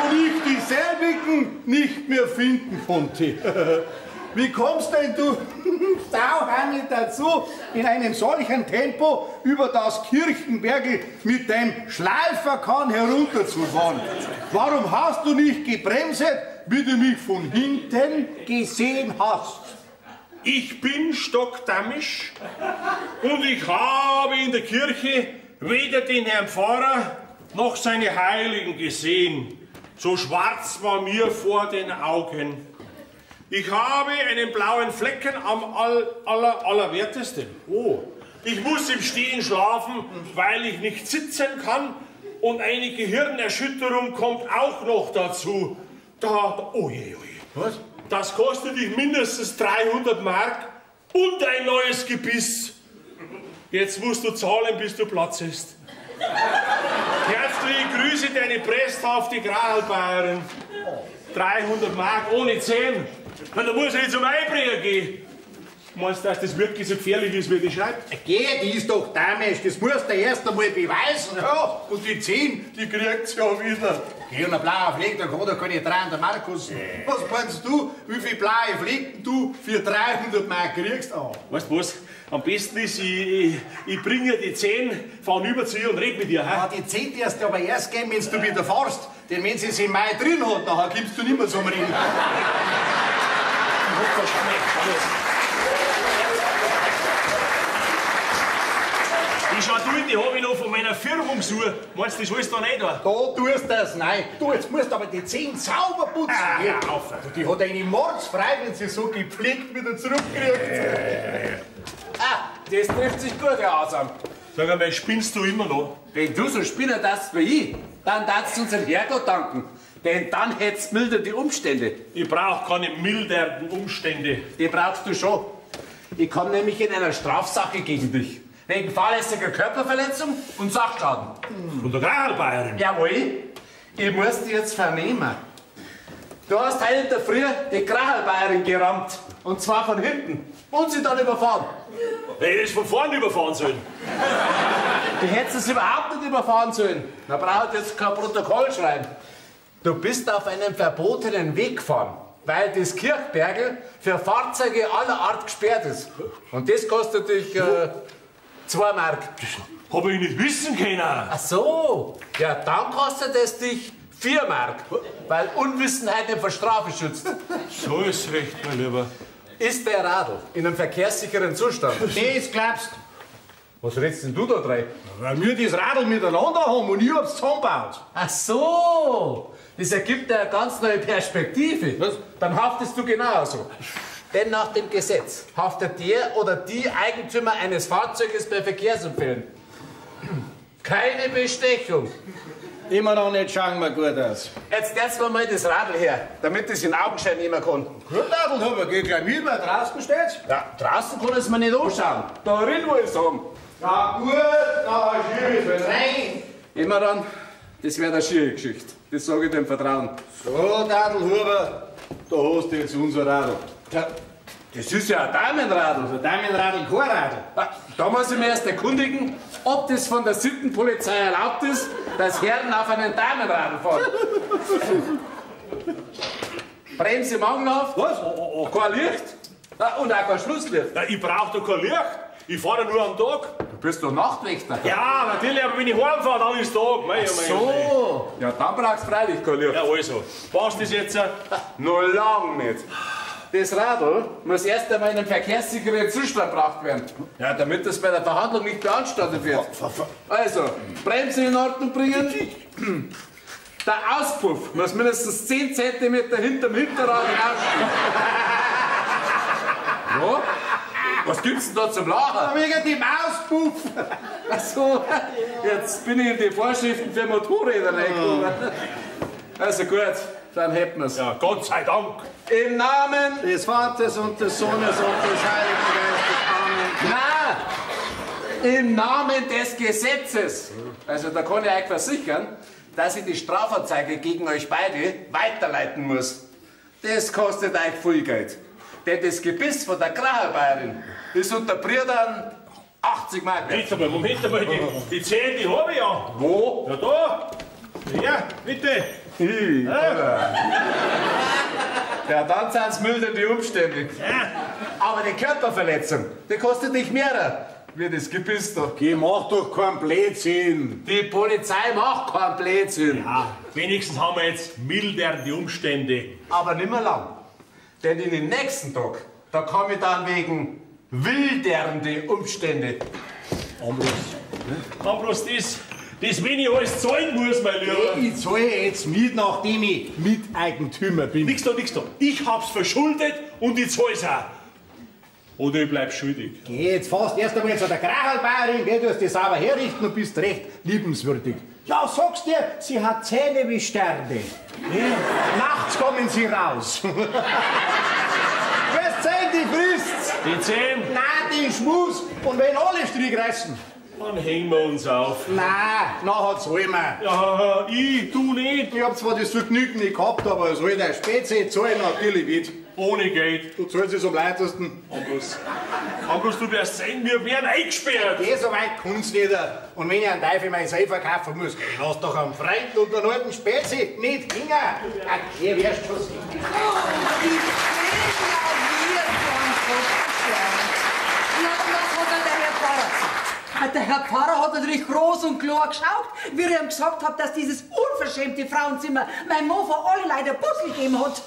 [SPEAKER 5] und ich dieselbigen nicht mehr finden konnte. Wie kommst denn du, Sauhanni, dazu, in einem solchen Tempo über das Kirchenbergl mit deinem Schleiferkahn herunterzufahren? Warum hast du nicht gebremset, wie du mich von hinten gesehen hast?
[SPEAKER 6] Ich bin stockdamisch und ich habe in der Kirche weder den Herrn Pfarrer noch seine Heiligen gesehen. So schwarz war mir vor den Augen. Ich habe einen blauen Flecken am allerwertesten. Oh. Ich muss im Stehen schlafen, weil ich nicht sitzen kann. Und eine Gehirnerschütterung kommt auch noch dazu. Da, oh je, oh je.
[SPEAKER 5] Was?
[SPEAKER 6] Das kostet dich mindestens 300 Mark und ein neues Gebiss. Jetzt musst du zahlen, bis du Platz ist. Herzliche Grüße, deine presthafte Grahalbayerin. 300 Mark ohne Zähne. Na, da muss ich zum Einbrecher gehen. Meinst du, dass das wirklich so gefährlich ist, wie die schreibt?
[SPEAKER 5] Geh, die ist doch damisch, das musst du erst einmal beweisen. Ja, und die 10, die kriegt's ja wieder. Geh, und ein blauer Fleck, da kann doch keine 300 Mark kosten. Was meinst du, wie viel blaue Flecken du für 300 Mark kriegst? Oh.
[SPEAKER 6] Weißt du was? Am besten ist, ich bringe die 10, fahr über zu ihr und red mit ihr.
[SPEAKER 5] Ja, die 10 darfst du aber erst geben, wenn du wieder fahrst. Denn wenn sie sie im Mai drin hat, nachher gibst du nicht mehr zum Reden.
[SPEAKER 6] Die Schatulle, die hab ich noch von meiner Firmungsuhr. Meinst du, das alles da nicht da?
[SPEAKER 5] Da tust du das, nein. Du, jetzt musst du aber die Zehen sauber putzen.
[SPEAKER 6] Ah,
[SPEAKER 5] ja.
[SPEAKER 6] auf.
[SPEAKER 5] Du, die hat eine Mordsfreude, wenn sie so gepflegt wieder zurückkriegt.
[SPEAKER 4] Ah, das trifft sich gut, Herr Asam.
[SPEAKER 6] Sag einmal, spinnst du immer noch?
[SPEAKER 4] Wenn du so spinnen darfst wie ich, dann darfst du unserem Herrgott danken. Denn dann hättest milder die Umstände.
[SPEAKER 6] Ich brauch keine mildernden Umstände.
[SPEAKER 4] Die brauchst du schon. Ich komme nämlich in einer Strafsache gegen dich. Wegen fahrlässiger Körperverletzung und Sachschaden.
[SPEAKER 6] Von der Gralbayerin?
[SPEAKER 4] Jawohl. Ich muss dich jetzt vernehmen. Du hast heute in der Früh die Krachelbayerin gerammt. Und zwar von hinten. Und sie dann überfahren.
[SPEAKER 6] Ich hätte es von vorn überfahren sollen.
[SPEAKER 4] Du hättest es überhaupt nicht überfahren sollen. Da braucht jetzt kein Protokoll schreiben. Du bist auf einem verbotenen Weg gefahren, weil das Kirchbergl für Fahrzeuge aller Art gesperrt ist. Und das kostet dich 2 Mark.
[SPEAKER 6] Das hab ich nicht wissen können.
[SPEAKER 4] Ach so. Ja, dann kostet es dich 4 Mark, weil Unwissenheit nicht vor Strafe schützt.
[SPEAKER 6] So ist recht, mein Lieber.
[SPEAKER 4] Ist der Radl in einem verkehrssicheren Zustand?
[SPEAKER 5] Das glaubst.
[SPEAKER 4] Was redest denn du da drin?
[SPEAKER 5] Weil wir das Radl miteinander haben und ich hab's zusammengebaut.
[SPEAKER 4] Ach so, das ergibt ja eine ganz neue Perspektive. Was? Dann haftest du genauso. Denn nach dem Gesetz haftet der oder die Eigentümer eines Fahrzeuges bei Verkehrsunfällen. Keine Bestechung.
[SPEAKER 5] Immer noch nicht schauen wir gut aus.
[SPEAKER 4] Jetzt setz mir mal das Radl her, damit ich es in Augenschein nehmen kann.
[SPEAKER 5] Gut, Radl haben wir, geh gleich mit, weil draußen steht's.
[SPEAKER 4] Ja, draußen kann es mir nicht anschauen. Da drin will ich's haben.
[SPEAKER 5] Ja gut, na schieb ich's rein.
[SPEAKER 4] Immer dann, das wäre eine schiere Geschichte. Das sage ich dem Vertrauen.
[SPEAKER 5] So, Dadelhuber, da hast du jetzt unser Radl.
[SPEAKER 4] Ja, das ist ja ein Damenradl.
[SPEAKER 5] Also Damenradl, kein Radl.
[SPEAKER 4] Da muss ich mir erst erkundigen, ob das von der Sittenpolizei erlaubt ist, dass Herren auf einen Damenradl fahren. Bremse mangelhaft.
[SPEAKER 6] Was? Oh, oh, oh.
[SPEAKER 4] Kein Licht. Und auch kein Schlusslicht.
[SPEAKER 6] Ja, ich brauch doch kein Licht. Ich fahre nur am Tag.
[SPEAKER 4] Du bist doch Nachtwächter.
[SPEAKER 6] Ja, natürlich, aber wenn ich heimfahre, dann ist Tag. Mei,
[SPEAKER 4] Ach so. Ja, dann brauchst du freilich kein Licht.
[SPEAKER 6] Ja, also. Passt das jetzt?
[SPEAKER 4] Noch lang nicht. Das Radl muss erst einmal in einen verkehrssicheren Zustand gebracht werden. Ja, damit das bei der Verhandlung nicht beanstandet wird. Also, Bremse in Ordnung bringen. Der Auspuff muss mindestens 10 cm hinterm Hinterrad hinausstehen. Ja? Was gibt's denn da zum Lachen?
[SPEAKER 5] Wegen dem Auspuff.
[SPEAKER 4] Ach so, jetzt bin ich in die Vorschriften für Motorräder reingekommen. Also gut, dann hätten wir's.
[SPEAKER 6] Ja, Gott sei Dank.
[SPEAKER 4] Im Namen
[SPEAKER 5] des Vaters und des Sohnes und des Heiligen Geistes. Amen.
[SPEAKER 4] Nein, im Namen des Gesetzes. Also da kann ich euch versichern, dass ich die Strafanzeige gegen euch beide weiterleiten muss. Das kostet euch viel Geld. Denn das Gebiss von der Kracherbayerin ist unter Brüdern 80 Mark wert.
[SPEAKER 6] Moment einmal, Moment einmal, die 10, die hab ich ja.
[SPEAKER 4] Wo?
[SPEAKER 6] Ja, da. Ja, bitte.
[SPEAKER 4] Ja. Ja, dann sind's milder die Umstände.
[SPEAKER 6] Ja.
[SPEAKER 4] Aber die Körperverletzung, die kostet nicht mehr, wie das Gebiss da.
[SPEAKER 5] Geh, mach doch keinen Blödsinn.
[SPEAKER 4] Die Polizei macht keinen Blödsinn.
[SPEAKER 6] Ja, wenigstens haben wir jetzt mildernde Umstände.
[SPEAKER 4] Aber nimmer lang. Denn in den nächsten Tag, da komme ich dann wegen wildernde Umstände.
[SPEAKER 6] Ambros. Ambros, das, wenn ich alles zahlen muss, mein Lieber.
[SPEAKER 5] Ich zahle jetzt mit, nachdem ich Miteigentümer bin.
[SPEAKER 6] Nix da, nix da. Ich hab's verschuldet und ich zahl's auch. Oder ich bleib schuldig.
[SPEAKER 5] Geh jetzt fast erst einmal zu der Krachelbayerin, geh, du hast die sauber herrichten und bist recht liebenswürdig. Ja, sag's dir, sie hat Zähne wie Sterne. Ja. Nachts kommen sie raus. Was Zähne, die frisst's?
[SPEAKER 6] Die Zähne?
[SPEAKER 5] Nein, den Schmus. Und wenn alle Strick reißen?
[SPEAKER 6] Dann hängen wir uns auf.
[SPEAKER 5] Nein, nachher zahlen wir.
[SPEAKER 6] Ja, ich, du nicht.
[SPEAKER 5] Ich hab zwar das Vergnügen nicht gehabt, aber soll der Spezi zahlen natürlich nicht.
[SPEAKER 6] Ohne Geld.
[SPEAKER 5] Du zahlst es am leichtesten.
[SPEAKER 6] Ambros, Ambros, du wirst sehen, wir werden eingesperrt.
[SPEAKER 5] Geh, so weit kommt's nicht. Und wenn ich einen Teufel mein Seil verkaufen muss, ich lass doch am Freund und den alten Spezi nicht hängen. Ach, hier wirst du schon sehen.
[SPEAKER 1] Oh, die Na, was hat denn der Herr Pfarrer gesagt?
[SPEAKER 3] Der Herr Pfarrer hat natürlich groß und klar geschaut, wie ich ihm gesagt habe, dass dieses unverschämte Frauenzimmer mein Mann vor alle Leute ein Puzzle gegeben hat.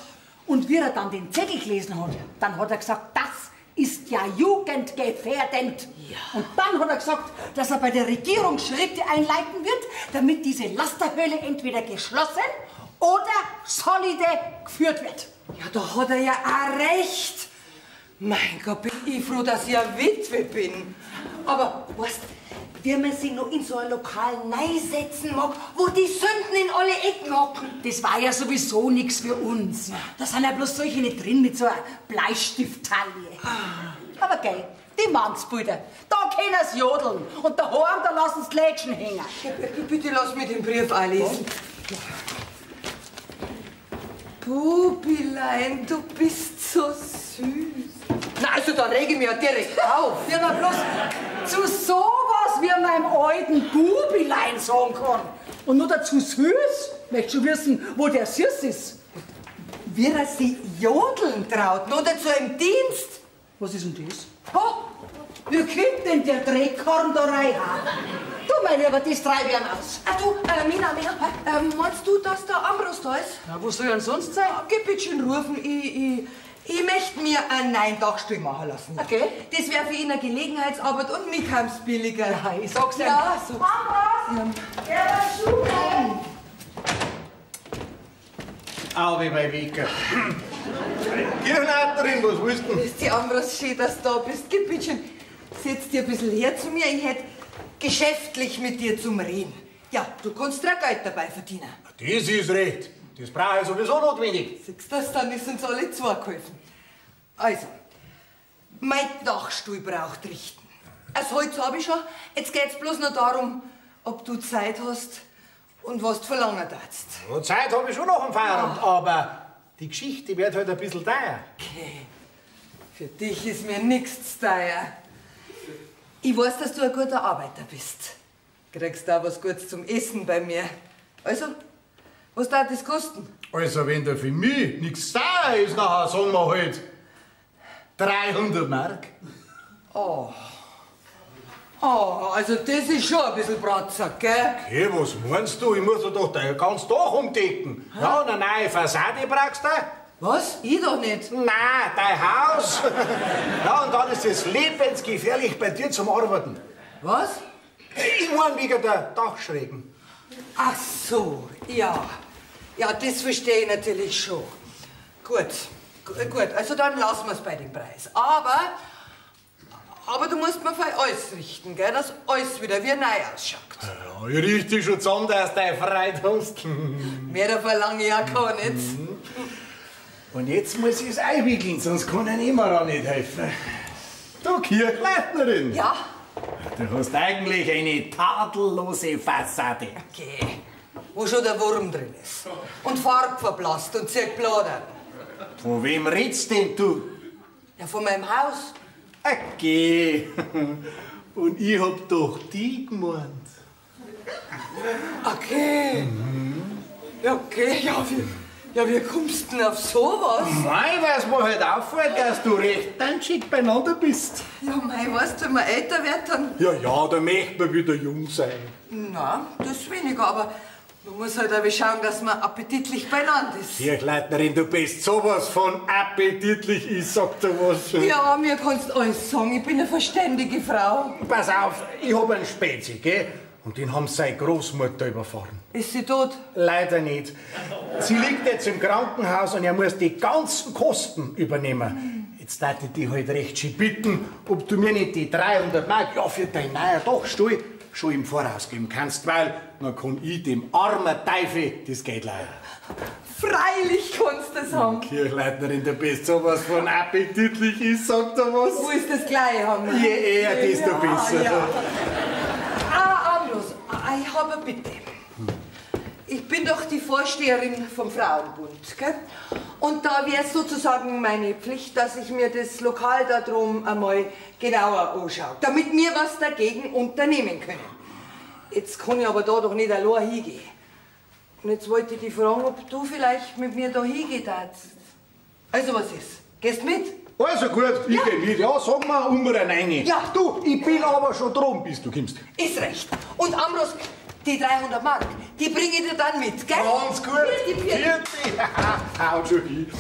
[SPEAKER 3] Und wie er dann den Zettel gelesen hat, dann hat er gesagt, das ist ja jugendgefährdend. Ja. Und dann hat er gesagt, dass er bei der Regierung Schritte einleiten wird, damit diese Lasterhöhle entweder geschlossen oder solide geführt wird.
[SPEAKER 1] Ja, da hat er ja auch recht. Mein Gott, bin ich froh, dass ich eine Witwe bin. Aber, weißt, wie man sich noch in so ein Lokal neisetzen mag, wo die Sünden in alle Ecken hocken.
[SPEAKER 3] Das war ja sowieso nichts für uns. Da sind ja bloß solche nicht drin mit so einer Bleistift-Taille. Aber gell, die Mannsbilder, da können sie jodeln. Und daheim, da lassen sie die Lätschen hängen.
[SPEAKER 1] Bitte lass mir den Brief auch lesen. Ja. Bubilein, du bist so süß. Na, also da rege ich mich ja direkt auf.
[SPEAKER 3] Ja, na bloß zu sowas wie meinem alten Bubilein sagen kann. Und nur dazu süß? Möchtest du wissen, wo der süß ist?
[SPEAKER 1] Wie er sich jodeln traut, nur dazu im Dienst.
[SPEAKER 3] Was ist denn das? Oh, wie kommt denn der Dreckkorn da rein? Du, meine, aber das treibe ich aus.
[SPEAKER 1] Ah, du, Mina, meinst du, dass der Ambros da ist?
[SPEAKER 3] Na, wo soll er denn sonst sein?
[SPEAKER 1] Geh bitte schön rufen, ich möchte mir einen neuen Dachstuhl machen lassen.
[SPEAKER 3] Okay.
[SPEAKER 1] Das wäre für ihn eine Gelegenheitsarbeit und mir kam's billiger.
[SPEAKER 3] Ja, ich sag's dir.
[SPEAKER 1] Ja, so.
[SPEAKER 3] Ambros, der war Schuhe.
[SPEAKER 5] Au, wie mein Wecker. Kirchenleiterin, was willst du denn?
[SPEAKER 1] Grüß dich, Ambros, schön, dass du da bist. Geh bitte schön. Setz dich ein bisschen her zu mir. Ich hätte geschäftlich mit dir zum Reden. Ja, du kannst dir auch Geld dabei verdienen.
[SPEAKER 5] Das ist recht. Das brauche ich sowieso notwendig.
[SPEAKER 1] Siehst du das, dann ist uns alle zwei geholfen. Also, mein Dachstuhl braucht richten. Das Holz habe ich schon. Jetzt geht's bloß noch darum, ob du Zeit hast und was du verlangen darfst.
[SPEAKER 5] Ja, Zeit habe ich schon noch am Feierabend, aber die Geschichte wird halt ein bisschen teuer.
[SPEAKER 1] Okay. Für dich ist mir nichts teuer. Ich weiß, dass du ein guter Arbeiter bist. Kriegst da was Gutes zum Essen bei mir. Also, was darf das kosten?
[SPEAKER 5] Also, wenn da für mich nichts da ist, nachher sagen wir halt 300 Mark.
[SPEAKER 1] Oh. Oh, also das ist schon ein bisschen Bratsack, gell?
[SPEAKER 5] Okay, was meinst du? Ich muss doch den ganzen Tag umdecken. Ha? Ja, und eine neue Fassade brauchst du.
[SPEAKER 1] Was? Ich doch nicht.
[SPEAKER 5] Nein, dein Haus. Ja, und dann ist es lebensgefährlich bei dir zum Arbeiten.
[SPEAKER 1] Was?
[SPEAKER 5] Ich meine wegen der Dachschrägen.
[SPEAKER 1] Ach so, ja. Ja, das verstehe ich natürlich schon. Gut, gut, also dann lassen wir's bei dem Preis. Aber du musst mir für alles richten, gell, dass alles wieder wie neu ausschaut.
[SPEAKER 5] Ja, ich richte schon zusammen, dass du deine Freude hast.
[SPEAKER 1] Mehr verlange ich auch gar nicht.
[SPEAKER 5] Und jetzt muss ich es einwickeln, sonst kann ich immer auch nicht helfen. Du Kirchleitnerin.
[SPEAKER 1] Ja?
[SPEAKER 5] Du hast eigentlich eine tadellose Fassade.
[SPEAKER 1] Okay, wo schon der Wurm drin ist. Und Farb verblasst und zirkt Bladern.
[SPEAKER 5] Von wem redst denn du?
[SPEAKER 1] Ja, von meinem Haus.
[SPEAKER 5] Okay. Und ich hab doch die gemeint.
[SPEAKER 1] Okay. Ja, okay, ja, wie kommst du denn auf sowas?
[SPEAKER 5] Mei, weil's mir halt auffällt, dass du recht tanschig beieinander bist.
[SPEAKER 1] Ja, mei, weißt du, wenn man älter wird, dann...
[SPEAKER 5] Ja, ja, da möchte man wieder jung sein.
[SPEAKER 1] Na, das weniger, aber man muss halt auch schauen, dass man appetitlich beieinander ist.
[SPEAKER 5] Kirchleitnerin, du bist sowas von appetitlich, ich sag dir was.
[SPEAKER 1] Ja, mir kannst du alles sagen, ich bin eine verständige Frau.
[SPEAKER 5] Pass auf, ich hab einen Spezi, gell? Und den haben seine Großmutter überfahren.
[SPEAKER 1] Ist sie tot?
[SPEAKER 5] Leider nicht. Sie liegt jetzt im Krankenhaus und er muss die ganzen Kosten übernehmen. Jetzt darf ich dich halt recht schön bitten, ob du mir nicht die 300 Mark ja, für deinen neuen Dachstuhl schon im Voraus geben kannst, weil dann kann ich dem armen Teufel das Geld leihen.
[SPEAKER 1] Freilich kannst du das haben.
[SPEAKER 5] Kirchleitnerin, du bist sowas von appetitlich, ich sag dir was.
[SPEAKER 1] Wo ist das gleich haben?
[SPEAKER 5] Je eher, desto
[SPEAKER 1] ja,
[SPEAKER 5] besser.
[SPEAKER 1] Ja. Ah, Ambros, ich habe eine Bitte. Ich bin doch die Vorsteherin vom Frauenbund, gell? Und da wäre es sozusagen meine Pflicht, dass ich mir das Lokal da drum einmal genauer anschaue, damit wir was dagegen unternehmen können. Jetzt kann ich aber da doch nicht allein hingehen. Und jetzt wollte ich dich fragen, ob du vielleicht mit mir da hingehen darfst. Also was ist? Gehst mit?
[SPEAKER 5] Also gut, ich
[SPEAKER 1] ja.
[SPEAKER 5] geh mit. Ja, sag mal um rein.
[SPEAKER 1] Ja.
[SPEAKER 5] Du, ich bin aber schon drum, bis du kommst.
[SPEAKER 1] Ist recht. Und Ambros, die 300 Mark, die bringe ich dir dann mit, gell?
[SPEAKER 5] Ganz gut.
[SPEAKER 1] Vierte.
[SPEAKER 5] Haut schon hin.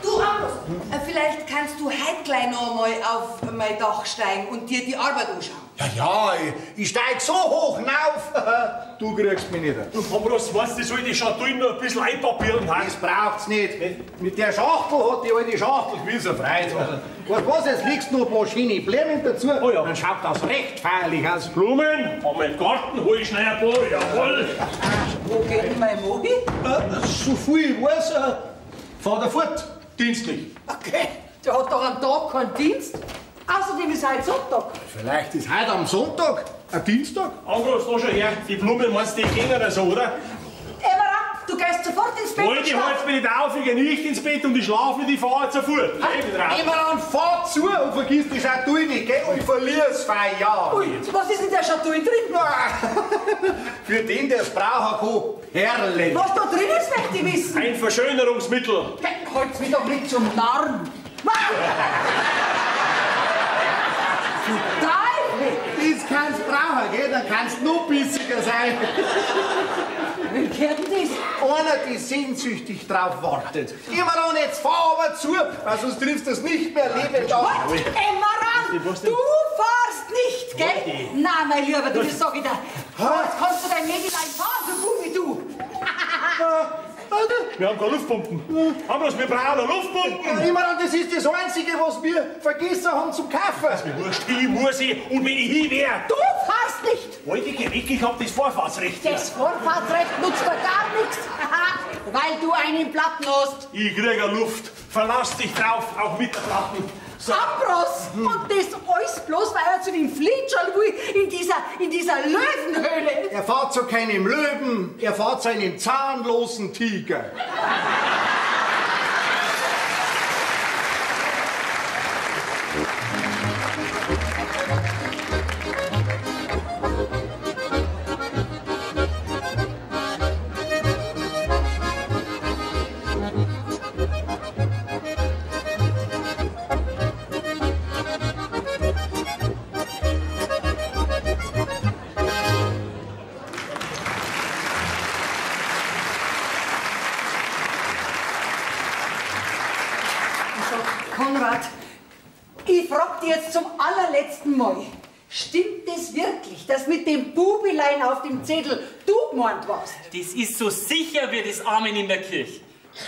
[SPEAKER 1] Du, Ambros, vielleicht kannst du heute gleich noch mal auf mein Dach steigen und dir die Arbeit anschauen.
[SPEAKER 5] Ja, ja, ich steig so hoch hinauf, du kriegst mich nicht.
[SPEAKER 6] Ambros, weißt du, soll die Schatulle noch ein bisschen einpapieren?
[SPEAKER 5] Das braucht's nicht. Mit der Schachtel hat die alte Schachtel gewiss erfreut. Weißt du was, jetzt legst du noch ein paar schöne Blumen dazu, oh ja. Dann schaut das recht feierlich aus.
[SPEAKER 6] Blumen? Haben wir im Garten, hol ich schnell ein paar, jawohl.
[SPEAKER 2] Wo geht denn mein Mogi?
[SPEAKER 5] So viel ich weiß, fahrt er fort, dienstlich.
[SPEAKER 2] Okay, der hat doch am Tag keinen Dienst. Außerdem ist heute Sonntag.
[SPEAKER 5] Vielleicht ist heute am Sonntag ein Dienstag.
[SPEAKER 6] Ambros, da schon her. Die Blumen meinst du, die gehen oder so, oder?
[SPEAKER 2] Emmeran, du gehst sofort ins Bett.
[SPEAKER 6] Wollte ich heute bin ich auf, ich gehe nicht ins Bett und ich schlafe nicht, ich fahre jetzt sofort.
[SPEAKER 5] Emmeran, fahr zu und vergiss die Schatulle nicht, gell? Und verlier's fein, ja.
[SPEAKER 2] Ui, was ist in der Schatulle drin?
[SPEAKER 5] Für den, der es brauchen kann, Perlen.
[SPEAKER 2] Was da drin ist, möchte ich wissen.
[SPEAKER 6] Ein Verschönerungsmittel.
[SPEAKER 2] Halt's mich doch nicht zum Narren.
[SPEAKER 5] Das kannst du brauchen, gell? Dann kannst du noch bissiger sein.
[SPEAKER 2] Wem gehört denn das?
[SPEAKER 5] Einer, der sehnsüchtig drauf wartet. Emmeran, jetzt fahr aber zu, weil sonst triffst du es nicht mehr lebend auf.
[SPEAKER 2] Emmeran, du fahrst nicht, gell? Nein, mein Lieber, du, das sag ich dir. Jetzt kannst du dein Mädelein fahren, so gut wie du.
[SPEAKER 6] Wir haben keine Luftpumpen. Ambros, wir brauchen eine Luftpumpen.
[SPEAKER 5] Emmeran, das ist das Einzige, was wir vergessen haben zum Kaufen.
[SPEAKER 6] Das ist mir wurscht, ich muss ich und wenn ich hin wär.
[SPEAKER 2] Du fahrst nicht.
[SPEAKER 6] Wollte ich weg, ich hab das Vorfahrtsrecht.
[SPEAKER 2] Das Vorfahrtsrecht nutzt dir gar nichts, weil du einen Platten hast.
[SPEAKER 6] Ich krieg eine Luft. Verlass dich drauf, auch mit der Platten.
[SPEAKER 2] So. Ambros! Und das alles bloß, weil er zu dem Flitscherl will, in dieser Löwenhöhle.
[SPEAKER 5] Er fährt zu keinem Löwen, er fährt zu einem zahnlosen Tiger.
[SPEAKER 2] Konrad, ich frag dich jetzt zum allerletzten Mal. Stimmt es wirklich, dass mit dem Bubilein auf dem Zettel du gemeint warst?
[SPEAKER 7] Das ist so sicher wie das Amen in der Kirche.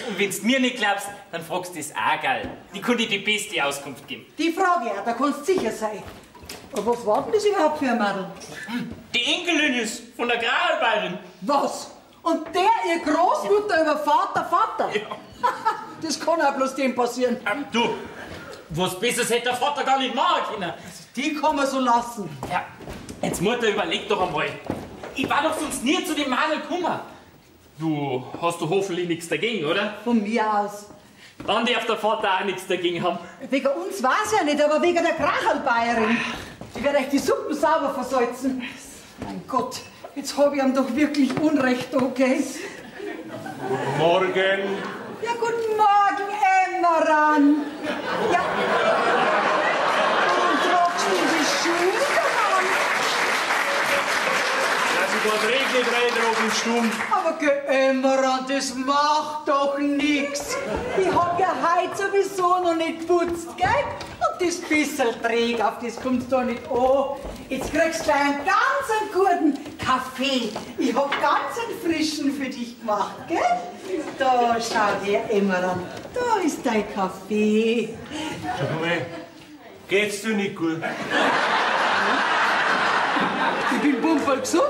[SPEAKER 7] Und wenn's mir nicht glaubst, dann fragst du das auch, gell? Die kann dir die beste Auskunft geben.
[SPEAKER 2] Die Frage, ja, da kannst du sicher sein. Aber was war denn das überhaupt für ein Madel?
[SPEAKER 7] Die Enkelin ist von der Gralbayerin.
[SPEAKER 2] Was? Und der ihr Großmutter überfahrt der Vater?
[SPEAKER 7] Ja.
[SPEAKER 2] Das kann auch bloß dem passieren.
[SPEAKER 7] Du, was Besseres hätte der Vater gar nicht machen können.
[SPEAKER 2] Also die kann man so lassen.
[SPEAKER 7] Ja, jetzt Mutter, überleg doch einmal. Ich war doch sonst nie zu dem Madel gekommen. Du hast doch hoffentlich nichts dagegen, oder?
[SPEAKER 2] Von mir aus.
[SPEAKER 7] Dann darf der Vater auch nichts dagegen haben.
[SPEAKER 2] Wegen uns war's ja nicht, aber wegen der Krachelbayerin. Die wird euch die Suppen sauber versalzen. Mein Gott, jetzt hab ich ihm doch wirklich Unrecht, okay?
[SPEAKER 6] Guten Morgen.
[SPEAKER 2] Ja, guten Morgen, Emmeran. Ja. Warum tragst du die Schuhe an?
[SPEAKER 6] Lass ich da regnet rein, Stumm.
[SPEAKER 2] Aber Emmeran, das macht doch nichts. Ich hab ja heute sowieso noch nicht geputzt, gell? Und das bissel Dreck, auf das kommt's doch nicht an. Jetzt kriegst du gleich einen ganz guten Kaffee. Ich hab ganz einen frischen für dich gemacht, gell? Da, schau her, Emmeran. Da ist dein Kaffee.
[SPEAKER 6] Sag mal, geht's dir nicht gut?
[SPEAKER 2] Ich bin pumperl gesund.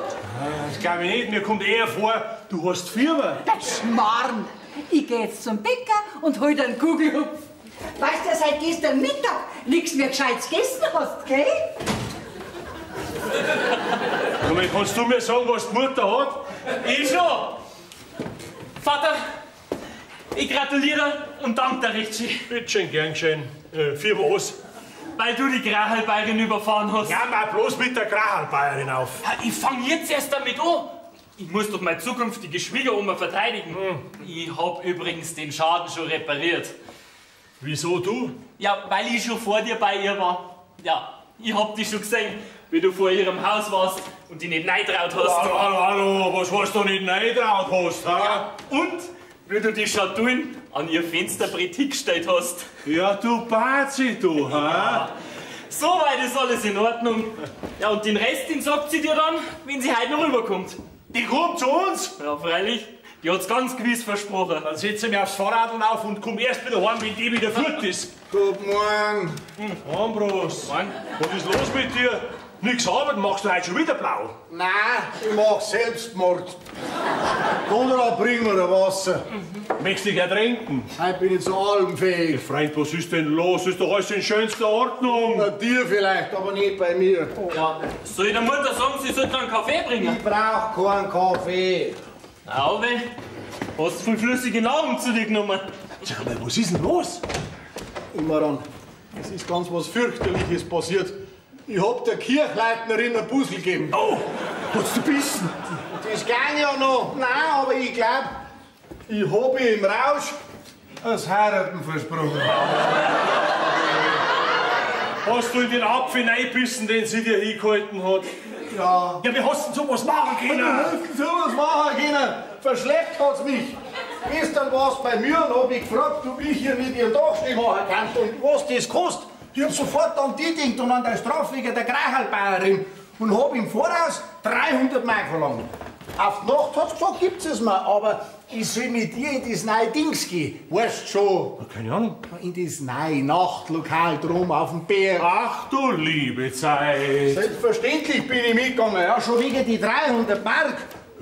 [SPEAKER 6] Das glaub ich nicht. Mir kommt eher vor, du hast Fieber.
[SPEAKER 2] Das Schmarrn. Ich geh jetzt zum Bäcker und hol dir einen Kugelhupf. Weißt du, seit gestern Mittag nichts mehr Gescheites gegessen hast, gell?
[SPEAKER 6] Mal, kannst du mir sagen, was die Mutter hat?
[SPEAKER 7] Ich schon. Vater, ich gratuliere und danke dir recht schön.
[SPEAKER 6] Bitte schön, gern geschehen. Für was?
[SPEAKER 7] Weil du die Grachelbayerin überfahren hast.
[SPEAKER 6] Ja, mal bloß mit der Grachelbayerin auf.
[SPEAKER 7] Ich fang jetzt erst damit an. Ich muss doch meine zukünftige Schwiegeroma verteidigen. Hm. Ich hab übrigens den Schaden schon repariert.
[SPEAKER 6] Wieso du?
[SPEAKER 7] Ja, weil ich schon vor dir bei ihr war. Ja, ich hab dich schon gesehen, wie du vor ihrem Haus warst und dich nicht reingetraut hast.
[SPEAKER 6] Hallo, hallo, hallo, was hast du nicht reingetraut hast? Ha?
[SPEAKER 7] Ja, und wie du die Schatullen an ihr Fensterbrett hingestellt hast.
[SPEAKER 6] Ja, du Bazi, du, ha?
[SPEAKER 7] Ja. Soweit ist alles in Ordnung. Ja, und den Rest, den sagt sie dir dann, wenn sie heute noch rüberkommt.
[SPEAKER 6] Die kommt zu uns?
[SPEAKER 7] Ja, freilich. Die hat's ganz gewiss versprochen.
[SPEAKER 6] Dann setze ich mich aufs Fahrrad auf und komm erst wieder heim, wenn die wieder fort ist.
[SPEAKER 5] Guten Morgen.
[SPEAKER 6] Ambros.
[SPEAKER 7] Morgen.
[SPEAKER 6] Was ist los mit dir? Nix arbeiten, machst du heute schon wieder blau?
[SPEAKER 5] Nein, ich mach Selbstmord. Konrad, bring mir ein Wasser.
[SPEAKER 6] Mhm. Möchtest dich ertrinken?
[SPEAKER 5] Heute bin ich zu allem fähig.
[SPEAKER 6] Freund, was ist denn los? Ist doch alles in schönster Ordnung.
[SPEAKER 5] Bei dir vielleicht, aber nicht bei mir.
[SPEAKER 7] Ja, soll ich der Mutter sagen, sie sollte einen Kaffee bringen?
[SPEAKER 5] Ich brauch keinen Kaffee.
[SPEAKER 7] Auwe, hast du viel flüssige Nahrung zu dir genommen?
[SPEAKER 6] Sag mal, was ist denn los?
[SPEAKER 5] Imran, es ist ganz was Fürchterliches passiert. Ich hab der Kirchleitnerin ein Puzzle gegeben.
[SPEAKER 6] Oh, hast du gebissen?
[SPEAKER 5] Das ging ja noch. Nein, aber ich glaub, ich hab ihr im Rausch das Heiraten versprochen.
[SPEAKER 6] Hast du in den Apfel reingebissen, den sie dir hingehalten hat?
[SPEAKER 5] Ja.
[SPEAKER 6] Ja, wie hast du denn sowas machen können?
[SPEAKER 5] Wie hast du sowas machen können? Verschleppt hat's mich. Gestern war's bei mir und hab mich gefragt, ob ich hier mit ihren Dachschnee machen kann und was das kostet. Ich hab sofort an die gedacht und an der Strafwege der Greichelbäuerin und hab im Voraus 300 Mark verlangt. Auf die Nacht hat's gesagt, gibt's es mir, aber ich soll mit dir in das neue Dings gehen. Weißt schon.
[SPEAKER 6] Keine Ahnung.
[SPEAKER 5] In das neue Nachtlokal drum auf dem Berg.
[SPEAKER 6] Ach du liebe Zeit.
[SPEAKER 5] Selbstverständlich bin ich mitgegangen, ja, schon wegen die 300 Mark.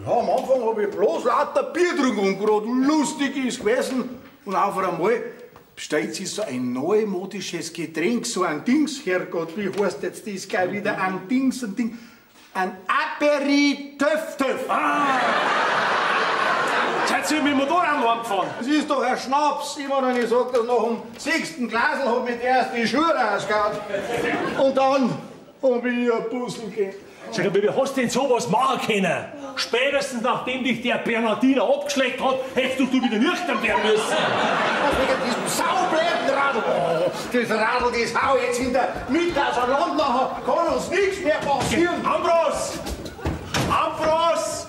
[SPEAKER 5] Ja, am Anfang hab ich bloß lauter Bier getrunken und grad lustig ist gewesen. Und auf einmal bestellt sich so ein neumodisches Getränk, so ein Dings, Herrgott, wie heißt jetzt das gleich wieder? Ein Dings, ein Ding, ein Aperitif.
[SPEAKER 6] Ah! Seid ihr mit dem Motorrad heimgefahren?
[SPEAKER 5] Das ist doch ein Schnaps. Immer wenn ich sag, dass nach dem 6. Glasl hab ich erst die Schuhe rausgehauen. Und dann hab ich ein Puzzle gegeben.
[SPEAKER 6] Sag mal, wie hast du denn sowas machen können? Spätestens nachdem dich der Bernardiner abgeschleckt hat, hättest du wieder nüchtern werden müssen.
[SPEAKER 5] Was wegen diesem saubläden Radl? Oh, das Radl, das hau jetzt in der Mitte auseinander, nachher kann uns nichts mehr passieren.
[SPEAKER 6] Ambros! Ambros!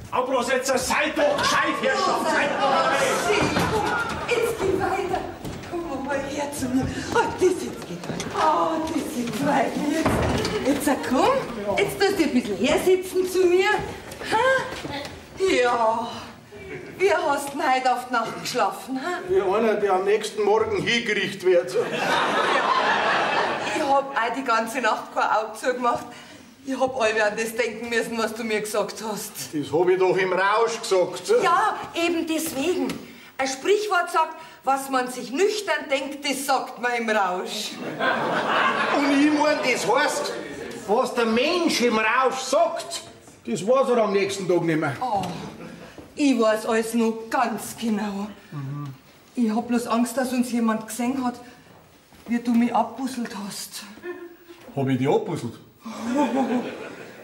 [SPEAKER 6] Ambros, jetzt sei doch gescheit, Herrschaft! Sei doch gescheit!
[SPEAKER 1] Jetzt geh weiter! Komm mal her zu mir. Oh, das jetzt geht weiter. Oh, das jetzt weiter. Jetzt komm, jetzt tust du ein bisschen hersitzen zu mir. Ha? Ja. Wie hast du denn heute auf die Nacht geschlafen? Ha?
[SPEAKER 5] Wie einer, der am nächsten Morgen hingerichtet wird.
[SPEAKER 1] Ja. Ich hab auch die ganze Nacht kein Auge zugemacht. Ich hab allweil an das denken müssen, was du mir gesagt hast.
[SPEAKER 5] Das hab ich doch im Rausch gesagt.
[SPEAKER 1] Ja, eben deswegen. Ein Sprichwort sagt, was man sich nüchtern denkt, das sagt man im Rausch.
[SPEAKER 5] Und ich mein, das heißt, was der Mensch im Rausch sagt, das weiß er am nächsten Tag nicht mehr.
[SPEAKER 1] Oh, ich weiß alles noch ganz genau. Mhm. Ich hab bloß Angst, dass uns jemand gesehen hat, wie du mich abbusselt hast.
[SPEAKER 5] Hab ich dich abbusselt?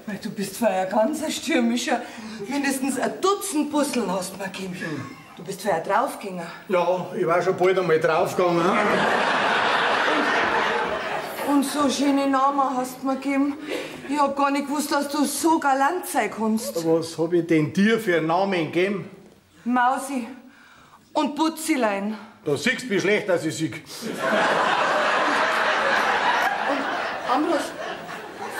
[SPEAKER 1] Weil du bist vorher ganz ein stürmischer. Mindestens ein Dutzend Busseln hast du mir gegeben. Du bist vorher draufgegangen.
[SPEAKER 5] Ja, ich war schon bald einmal draufgegangen.
[SPEAKER 1] Und so schöne Namen hast du mir gegeben. Ich hab gar nicht gewusst, dass du so galant sein kannst.
[SPEAKER 5] Was hab ich denn dir für einen Namen gegeben?
[SPEAKER 1] Mausi und Putzilein.
[SPEAKER 5] Da siehst du, wie schlecht dass ich sieg.
[SPEAKER 1] Und Ambros,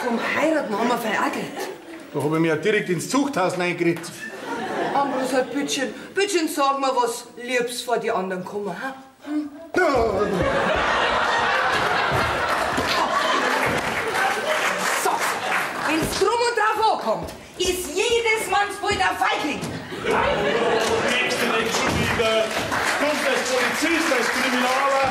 [SPEAKER 1] vom Heiraten haben wir verärgert.
[SPEAKER 5] Da hab ich mich ja direkt ins Zuchthaus reingeritten.
[SPEAKER 1] Ambros, halt bittchen, bittchen, sag mir, was Liebs vor die anderen kommen, ha? Hm? So, wenn's drum und drauf ankommt, ist jedes Mannsbild ein Feigling.
[SPEAKER 6] Nächste Nacht schon wieder. Kommt als Polizist, als Kriminaler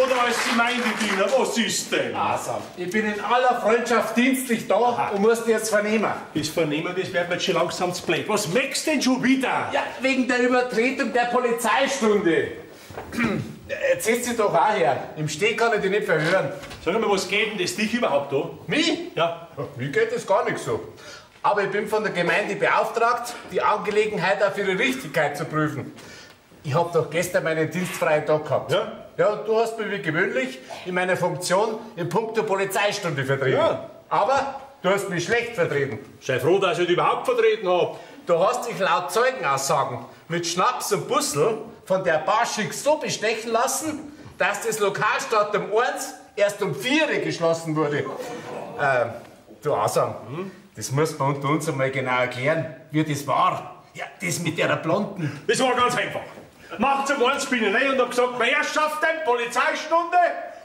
[SPEAKER 6] oder als Gemeindediener. Was ist denn?
[SPEAKER 4] Also, ich bin in aller Freundschaft dienstlich da. Aha. Und muss dich jetzt vernehmen.
[SPEAKER 6] Das Vernehmen, das wird mir jetzt schon langsam zu blöd. Was möchtest du denn schon wieder?
[SPEAKER 4] Ja, wegen der Übertretung der Polizeistunde. Jetzt setz dich doch auch her. Im Steh kann ich dich nicht verhören.
[SPEAKER 6] Sag mal, was geht denn das dich überhaupt da?
[SPEAKER 4] Mich?
[SPEAKER 6] Ja.
[SPEAKER 4] Mir geht das gar nicht so. Aber ich bin von der Gemeinde beauftragt, die Angelegenheit auf ihre Richtigkeit zu prüfen. Ich hab doch gestern meinen dienstfreien Tag gehabt.
[SPEAKER 6] Ja?
[SPEAKER 4] Ja, und du hast mich wie gewöhnlich in meiner Funktion in puncto Polizeistunde vertreten.
[SPEAKER 6] Ja.
[SPEAKER 4] Aber du hast mich schlecht vertreten.
[SPEAKER 6] Sei froh, dass ich dich überhaupt vertreten hab.
[SPEAKER 4] Du hast dich laut Zeugenaussagen mit Schnaps und Bussel von der Barschik so bestechen lassen, dass das Lokal statt um 1 erst um 4 geschlossen wurde. Du Asam, das muss man unter uns einmal genau erklären, wie das war. Ja, das mit der Blonden.
[SPEAKER 6] Das war ganz einfach. Macht zum 1 bin ich rein und hab gesagt, meine Herrschaften, Polizeistunde.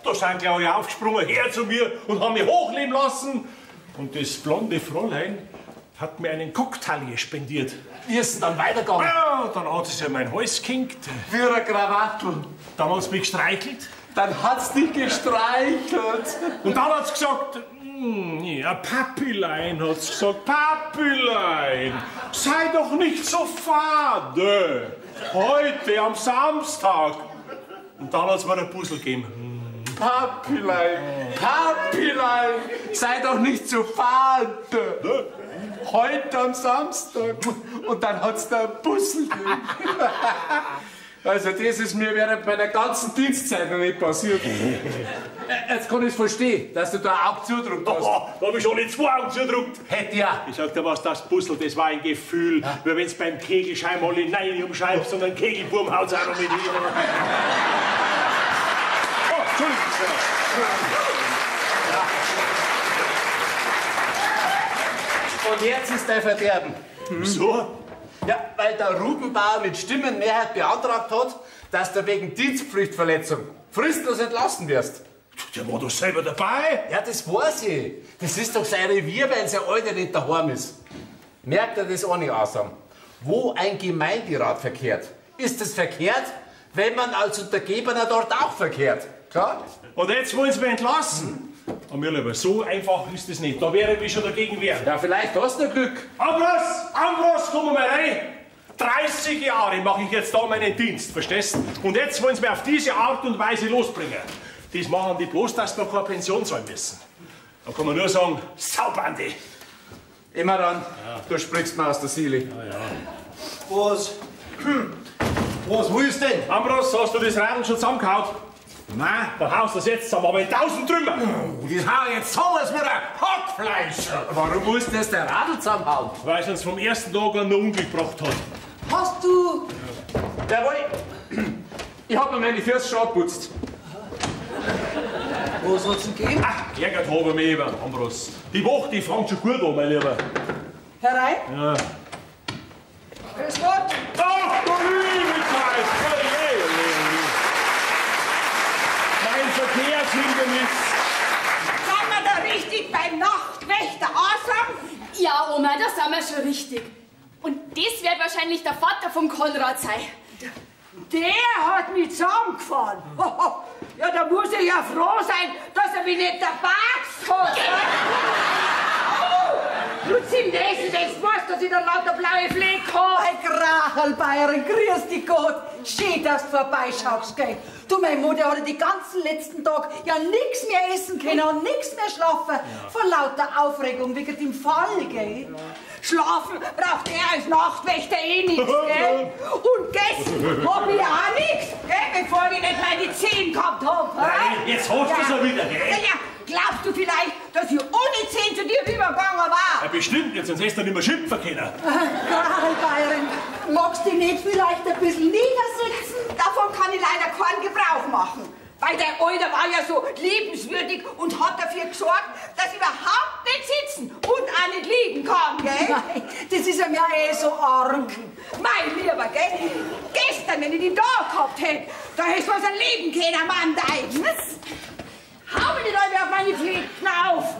[SPEAKER 6] Da sind gleich alle aufgesprungen, her zu mir und haben mich hochleben lassen. Und das blonde Fräulein hat mir einen Cocktail spendiert.
[SPEAKER 4] Wie ist es dann weitergegangen?
[SPEAKER 6] Ja, dann hat sie sich mein Hals gehängt.
[SPEAKER 4] Wie eine Krawattel.
[SPEAKER 6] Dann hat sie mich gestreichelt.
[SPEAKER 4] Dann hat sie dich gestreichelt.
[SPEAKER 6] Und dann hat sie gesagt, ja, Papilein, hat sie gesagt, Papilein, sei doch nicht so fade. Heute am Samstag. Und dann hat sie mir ein Puzzle gegeben.
[SPEAKER 4] Papilein, Papilein, sei doch nicht so fade.
[SPEAKER 6] Ne?
[SPEAKER 4] Heute am Samstag. Und dann hat's da ein Puzzle gegeben. Also das ist mir während meiner ganzen Dienstzeit noch nicht passiert. Jetzt kann ich's verstehen, dass du da ein Auge zudruckt hast.
[SPEAKER 6] Oh, da hab ich schon nicht 2 Augen zudruckt.
[SPEAKER 4] Hätte ja.
[SPEAKER 6] Ich sag dir was, das Puzzle, das war ein Gefühl. Ja. Weil wenn's beim Kegelschein mal hinein umschreibst und einen Kegelwurm haut's auch noch mit hin. Oh, Entschuldigung.
[SPEAKER 4] Ja. Und jetzt ist dein Verderben.
[SPEAKER 6] Wieso?
[SPEAKER 4] Ja, weil der Rubenbauer mit Stimmenmehrheit beantragt hat, dass du wegen Dienstpflichtverletzung fristlos entlassen wirst.
[SPEAKER 6] Der war doch selber dabei.
[SPEAKER 4] Ja, das weiß ich. Das ist doch sein Revier, weil sein Alter nicht daheim ist. Merkt er das auch nicht, Asam? Wo ein Gemeinderat verkehrt, ist es verkehrt, wenn man als Untergebener dort auch verkehrt. Klar?
[SPEAKER 6] Und jetzt wollen sie mich entlassen. Und mir lieber, so einfach ist das nicht. Da wäre ich schon dagegen wehren.
[SPEAKER 4] Ja, vielleicht hast du noch Glück.
[SPEAKER 6] Ambros, Ambros, komm mal rein. 30 Jahre mache ich jetzt da meinen Dienst, verstehst du? Und jetzt wollen sie mich auf diese Art und Weise losbringen. Das machen die bloß, dass sie noch keine Pension zahlen müssen. Da kann man nur sagen, Saubande.
[SPEAKER 4] Immer ran, ja. Du sprichst mir aus der Seele.
[SPEAKER 6] Ja, ja.
[SPEAKER 5] Was? Was willst du denn?
[SPEAKER 6] Ambros, hast du das Radl schon zusammengehauen?
[SPEAKER 5] Nein.
[SPEAKER 6] Dann haust du das jetzt zusammen, aber in 1000 Trümmer.
[SPEAKER 5] Das hau ich jetzt zusammen mit einem Hackfleisch.
[SPEAKER 4] Warum musst du das der Radl zusammenhauen?
[SPEAKER 6] Weil es uns vom ersten Tag an noch Unglück gebracht hat.
[SPEAKER 2] Hast du...
[SPEAKER 4] Jawohl. Ich hab mir meine Füße schon abgeputzt.
[SPEAKER 2] Was hat's denn gegeben?
[SPEAKER 6] Ach, geärgert habe ich mich über, Ambros. Die Woche, die fängt schon gut an, mein Lieber.
[SPEAKER 2] Herein?
[SPEAKER 6] Ja.
[SPEAKER 2] Grüß Gott.
[SPEAKER 6] Ach, du liebe Zeit! Mein Verkehrshindernis.
[SPEAKER 1] Sind wir da richtig beim Nachtwächter Asam?
[SPEAKER 8] Ja, Oma, da sind wir schon richtig. Und das wird wahrscheinlich der Vater vom Konrad sein.
[SPEAKER 2] Der hat mich zusammengefahren. Ja, da muss ich ja froh sein, dass er mich nicht dabei hat. Oh, du Zimnesen, wenn du weißt, dass ich da lauter blaue Fleck habe. Hey, Grachel, Bayern, grüß dich Gott. Schön, dass du vorbeischaust, gell. Du, meine Mutter hat den ganzen letzten Tag ja nix mehr essen können und nix mehr schlafen. Ja. Vor lauter Aufregung wegen dem Fall, gell.
[SPEAKER 1] Schlafen braucht er als Nachtwächter eh nix, gell? Und gegessen hab ich auch nix, gell? Bevor ich nicht meine Zehen gehabt hab.
[SPEAKER 6] Nein, jetzt hast du es ja wieder, gell?
[SPEAKER 1] Ja, glaubst du vielleicht, dass ich ohne Zehen zu dir rübergegangen war?
[SPEAKER 6] Ja, bestimmt, jetzt sonst hättest du nicht mehr schimpfen können.
[SPEAKER 2] Karl Bayern, magst du dich nicht vielleicht ein bisschen niedersitzen?
[SPEAKER 1] Davon kann ich leider keinen Gebrauch machen. Weil der Alter war ja so liebenswürdig und hat dafür gesorgt, dass ich überhaupt nicht sitzen und auch nicht liegen kann, gell?
[SPEAKER 2] Nein, das ist ja mir eh so arg.
[SPEAKER 1] Mein Lieber, gell? Gestern, wenn ich dich da gehabt hätte, da hättest du was erleben können, Mann, dein. Was? Hau mir nicht alle auf meine Pflichten auf!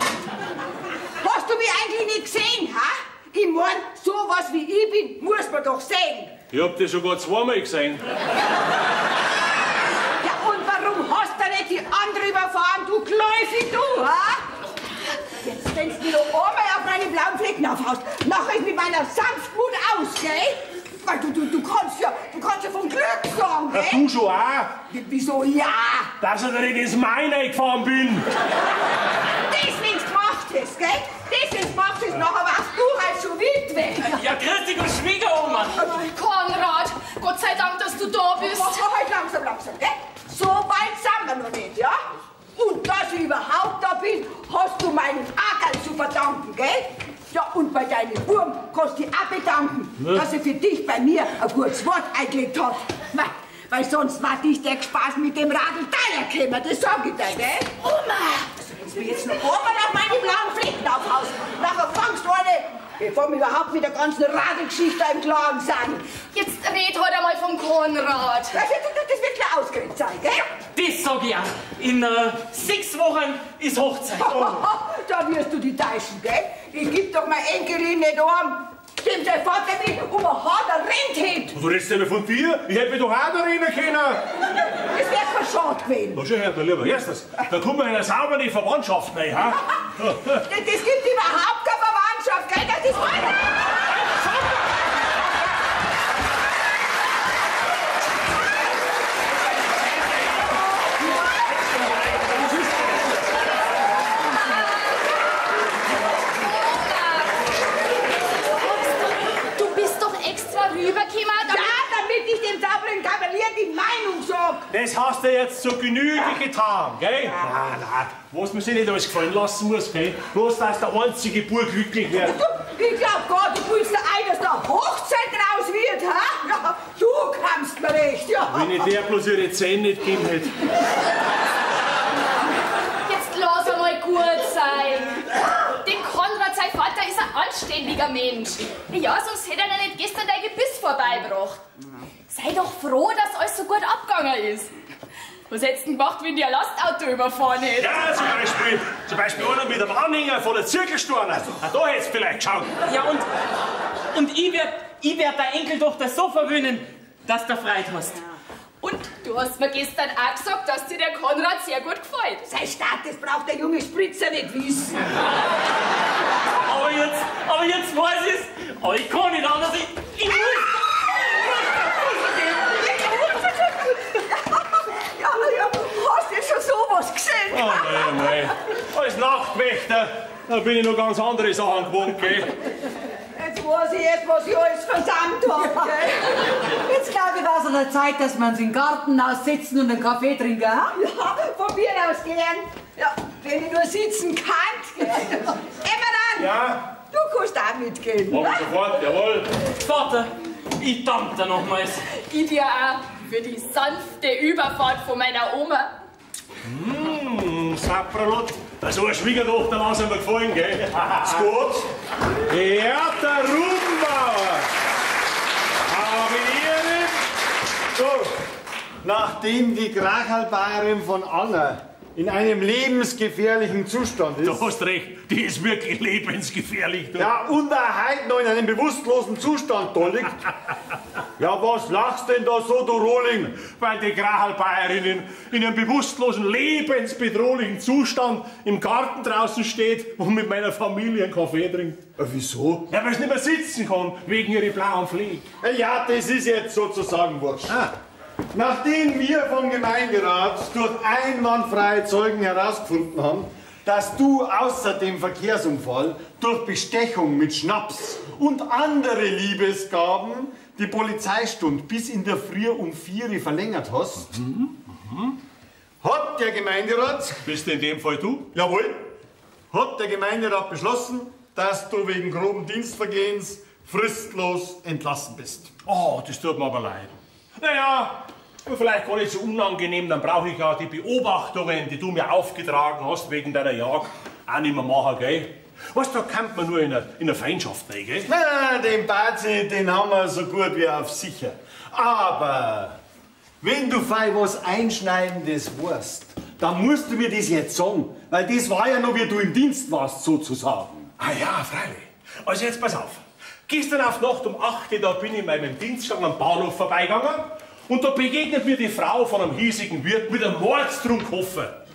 [SPEAKER 1] Hast du mich eigentlich nicht gesehen, ha? Ich mein, sowas wie ich bin, muss man doch sehen.
[SPEAKER 6] Ich hab dich sogar zweimal gesehen.
[SPEAKER 1] Ja, und warum hast du nicht die andere überfahren, du Gläufig, du, ha? Jetzt, wenn du mir noch einmal auf meine blauen Flecken aufhaust, nachher ich mit meiner Sanftmut aus, gell? Weil du kannst ja von Glück sagen, gell?
[SPEAKER 6] Ja, du schon auch.
[SPEAKER 1] Wieso ja?
[SPEAKER 6] Dass ich nicht ins Main gefahren bin.
[SPEAKER 1] Das, wenn's gemacht hast, gell? Das, wenn's gemacht hast, nachher warst du halt schon Witwe.
[SPEAKER 7] Ja, grüß dich und Schwiegeroma.
[SPEAKER 8] Konrad, Gott sei Dank, dass du da bist.
[SPEAKER 1] Mach halt langsam, langsam, gell? So weit sind wir noch nicht, ja? Und dass ich überhaupt da bin, hast du meinen Ackerl zu verdanken, gell?
[SPEAKER 3] Ja, und bei deinem Burm kannst du dich auch bedanken, dass er für dich bei mir ein gutes Wort eingelegt hat. Mei, weil sonst war dich der Spaß mit dem Radl teuer gekommen, das sag ich dir, gell?
[SPEAKER 8] Oma!
[SPEAKER 3] Also, wenn's mir jetzt noch einmal auf meine blauen Flecken aufhaust, nachher fangst du eine, bevor wir überhaupt mit der ganzen Radlgeschichte im Klaren sind.
[SPEAKER 8] Jetzt red halt einmal vom Konrad.
[SPEAKER 3] Das wird gleich ausgeredet sein, gell?
[SPEAKER 7] Das sag ich auch. In 6 Wochen ist Hochzeit.
[SPEAKER 3] Oh. Da wirst du die täuschen, gell? Ich geb doch meine Enkelin nicht arm. Dem sein Vater mich um ein Haar der rennt hätt.
[SPEAKER 6] Du redest ja von dir? Ich hätte mich doch auch noch rennen können.
[SPEAKER 3] Das wär kein Schad gewesen.
[SPEAKER 6] Na schön, mein Lieber, erstens, da kommen wir in eine saubere Verwandtschaft rein, ha?
[SPEAKER 3] Das gibt überhaupt keine Verwandtschaft, gell? Das ist heute.
[SPEAKER 6] Das hast du jetzt zur Genüge getan, gell? Nein, nein, was man sich nicht alles gefallen lassen muss, gell? Bloß, dass der einzige Bub glücklich wird.
[SPEAKER 3] Du, ich glaub gar, du willst dir ein, dass da Hochzeit draus wird, ha? Ja, du kannst mir recht, ja.
[SPEAKER 6] Wenn ich der bloß ihre Zähne nicht gegeben hätte.
[SPEAKER 8] Jetzt lass einmal gut sein. Dem Konrad, sein Vater, ist ein anständiger Mensch. Ja, sonst hätte er nicht gestern dein Gebiss vorbeigebracht. Sei doch froh, dass alles so gut abgegangen ist. Was hättest du denn gemacht, wenn dir ein Lastauto überfahren hätte?
[SPEAKER 6] Ja, zum Beispiel einer mit einem Anhänger von der Zirkelsteiner. Da hättest du vielleicht geschaut.
[SPEAKER 7] Ja, und ich werd deine Enkeltochter so verwöhnen, dass du Freude hast.
[SPEAKER 8] Und du hast mir gestern auch gesagt, dass dir der Konrad sehr gut gefällt.
[SPEAKER 3] Sei stark, das braucht der junge Spritzer nicht wissen.
[SPEAKER 7] Aber jetzt weiß ich's. Aber ich kann nicht anders. Ich muss.
[SPEAKER 3] Ja, hast du schon sowas gesehen?
[SPEAKER 6] Oh, nein, nein. Als Nachtwächter, da bin ich noch ganz andere Sachen gewohnt, gell?
[SPEAKER 3] Jetzt weiß ich erst, was ich alles versammelt habe, gell?
[SPEAKER 2] Jetzt glaube ich, war es an der Zeit, dass wir uns im Garten aussitzen und einen Kaffee trinken, ha?
[SPEAKER 3] Ja, von mir aus gern. Ja, wenn ich nur sitzen kann, gell? Emmeran!
[SPEAKER 6] Ja?
[SPEAKER 3] Du kannst auch mitgehen.
[SPEAKER 6] Mach ich sofort, jawohl.
[SPEAKER 7] Vater, ich danke dir nochmals.
[SPEAKER 8] Ich dir auch für die sanfte Überfahrt von meiner Oma.
[SPEAKER 6] Sapralot. So eine Schwiegertochter lassen wir gefallen, gell? Ist gut. Ja, der Rubenbauer. Habe Ehre.
[SPEAKER 5] So, nachdem die Krachalbayerin von Anna in einem lebensgefährlichen Zustand ist.
[SPEAKER 6] Du hast recht, die ist wirklich lebensgefährlich. Du.
[SPEAKER 5] Ja, und er heute noch in einem bewusstlosen Zustand da liegt. Ja, was lachst denn da so, du Rohling?
[SPEAKER 6] Weil die Krachalbayerin in einem bewusstlosen, lebensbedrohlichen Zustand im Garten draußen steht und mit meiner Familie einen Kaffee trinkt.
[SPEAKER 5] Wieso?
[SPEAKER 6] Ja, weil sie nicht mehr sitzen kann, wegen ihrer blauen Fliege.
[SPEAKER 5] Ja, das ist jetzt sozusagen wurscht.
[SPEAKER 6] Ah.
[SPEAKER 5] Nachdem wir vom Gemeinderat durch einwandfreie Zeugen herausgefunden haben, dass du außer dem Verkehrsunfall durch Bestechung mit Schnaps und andere Liebesgaben die Polizeistunde bis in der Früh um 4 Uhr verlängert hast, hat der Gemeinderat...
[SPEAKER 6] Bist in dem Fall du?
[SPEAKER 5] Jawohl. Hat der Gemeinderat beschlossen, dass du wegen groben Dienstvergehens fristlos entlassen bist.
[SPEAKER 6] Oh, das tut mir aber leid. Naja, vielleicht gar nicht so unangenehm, dann brauche ich ja die Beobachtungen, die du mir aufgetragen hast wegen deiner Jagd, auch nicht mehr machen, gell? Weißt du, da kommt man nur in eine Feindschaft rein, gell?
[SPEAKER 5] Na, den Bazi, den haben wir so gut wie auf sicher. Aber wenn du fei was Einschneidendes weißt, dann musst du mir das jetzt sagen, weil das war ja noch, wie du im Dienst warst, sozusagen.
[SPEAKER 6] Ah ja, freilich. Also jetzt pass auf. Gestern auf Nacht um 8 Uhr, da bin ich in meinem Dienstgang am Bahnhof vorbeigegangen und da begegnet mir die Frau von einem hiesigen Wirt mit einem Mordstrunkoffer.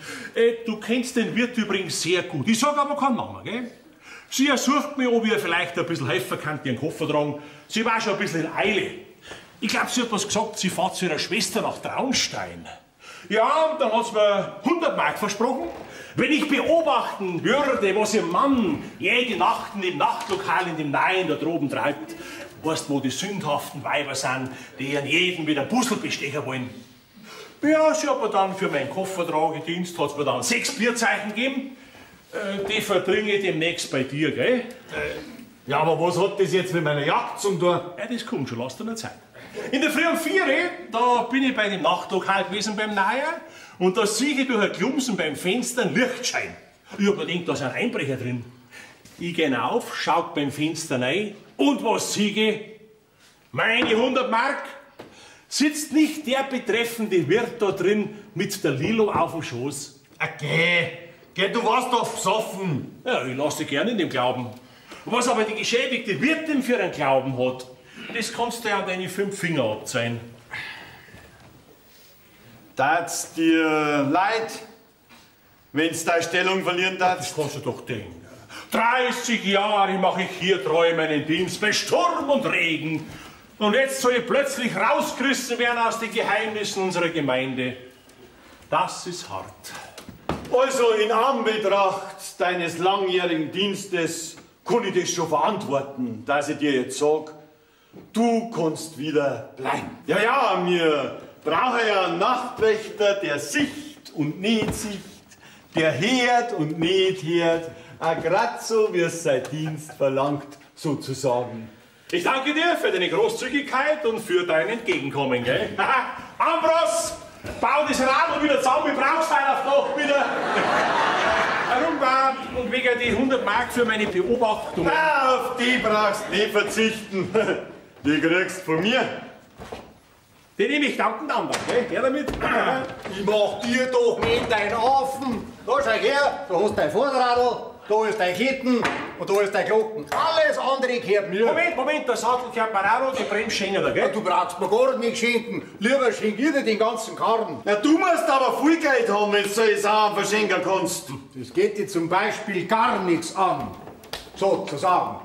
[SPEAKER 6] Du kennst den Wirt übrigens sehr gut. Ich sag aber keinen Namen, gell? Sie ersucht mich, ob ich ihr vielleicht ein bisschen helfen kann, ihren Koffer tragen. Sie war schon ein bisschen in Eile. Ich glaub, sie hat was gesagt, sie fährt zu ihrer Schwester nach Traunstein. Ja, und dann hat sie mir 100 Mark versprochen. Wenn ich beobachten würde, was ihr Mann jede Nacht in dem Nachtlokal in dem Neuen da droben treibt, weißt, wo die sündhaften Weiber sind, die an jeden mit einem Puzzle bestechen wollen. Ja, sie hat mir dann für meinen Koffertragedienst hat's mir dann 6 Bierzeichen gegeben. Die verdringe ich demnächst bei dir, gell?
[SPEAKER 5] Ja, aber was hat das jetzt mit meiner Jagd zum tun?
[SPEAKER 6] Ja, das kommt schon, lass dir noch Zeit. In der Früh um 4 Uhr, da bin ich bei dem Nachtlokal gewesen beim Neuer und da sehe ich durch ein Klumsen beim Fenster einen Lichtschein. Ich hab mir gedacht, da ist ein Einbrecher drin. Ich geh auf, schau beim Fenster rein und was sehe ich? Meine 100 Mark! Sitzt nicht der betreffende Wirt da drin mit der Lilo auf dem Schoß?
[SPEAKER 5] Okay, geh, du warst doch besoffen.
[SPEAKER 6] Ja, ich lass dich gerne in dem Glauben. Was aber die geschädigte Wirtin für einen Glauben hat, das kannst du ja an deine 5 Finger abzeigen.
[SPEAKER 5] Tat's dir leid, wenn's deine Stellung verlieren darfst?
[SPEAKER 6] Das kannst du doch denken. 30 Jahre mache ich hier treu meinen Dienst bei Sturm und Regen. Und jetzt soll ich plötzlich rausgerissen werden aus den Geheimnissen unserer Gemeinde. Das ist hart.
[SPEAKER 5] Also in Anbetracht deines langjährigen Dienstes kann ich das schon verantworten, dass ich dir jetzt sag, du kannst wieder bleiben. Ja, ja, wir brauchen ja einen Nachtwächter, der sicht und nicht sicht, der hört und nicht hört, auch grad so, wie es sein Dienst verlangt, sozusagen.
[SPEAKER 6] Ich danke dir für deine Großzügigkeit und für dein Entgegenkommen, gell? Ambros, bau das Radl wieder zusammen, ich brauch's heute auf Nacht wieder. Herumbad und wegen die 100 Mark für meine Beobachtung.
[SPEAKER 5] Auf die brauchst du nicht verzichten. Die kriegst von mir.
[SPEAKER 6] Die nehme ich dankend an, gell? Her damit.
[SPEAKER 5] Ich mach dir doch nicht deinen Affen. Da schau her, da hast du dein Vorderradl, da ist dein Ketten und da ist dein Glocken. Alles andere gehört mir.
[SPEAKER 6] Moment, Moment, der Sattel gehört mir auch noch, die Bremsschenker, gell?
[SPEAKER 5] Ja, du brauchst mir gar nicht schenken. Lieber schenk ich dir den ganzen Karren. Na, du musst aber viel Geld haben, wenn du solche Sachen verschenken kannst. Das geht dir zum Beispiel gar nichts an. Sozusagen.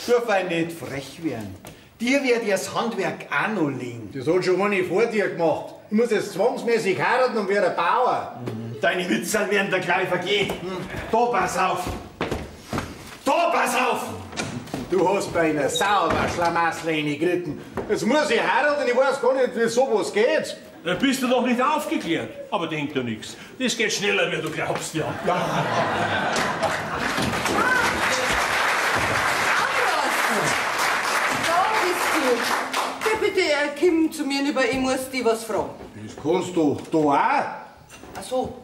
[SPEAKER 5] Darf ich nicht frech werden. Dir wird das Handwerk auch noch liegen. Das hat schon eine vor dir gemacht. Ich muss jetzt zwangsmäßig heiraten und werde Bauer. Deine Witze werden da gleich vergehen. Da pass auf! Da pass auf! Du hast bei einer sauber Schlamassel geritten. Jetzt muss ich heiraten, ich weiß gar nicht, wie sowas geht.
[SPEAKER 6] Da bist du noch nicht aufgeklärt. Aber denk dir nichts. Das geht schneller, wie du glaubst, ja.
[SPEAKER 5] Ja.
[SPEAKER 1] Geh bitte, komm zu mir rüber, ich muss dich was fragen.
[SPEAKER 5] Das kannst du da auch.
[SPEAKER 1] Ach so.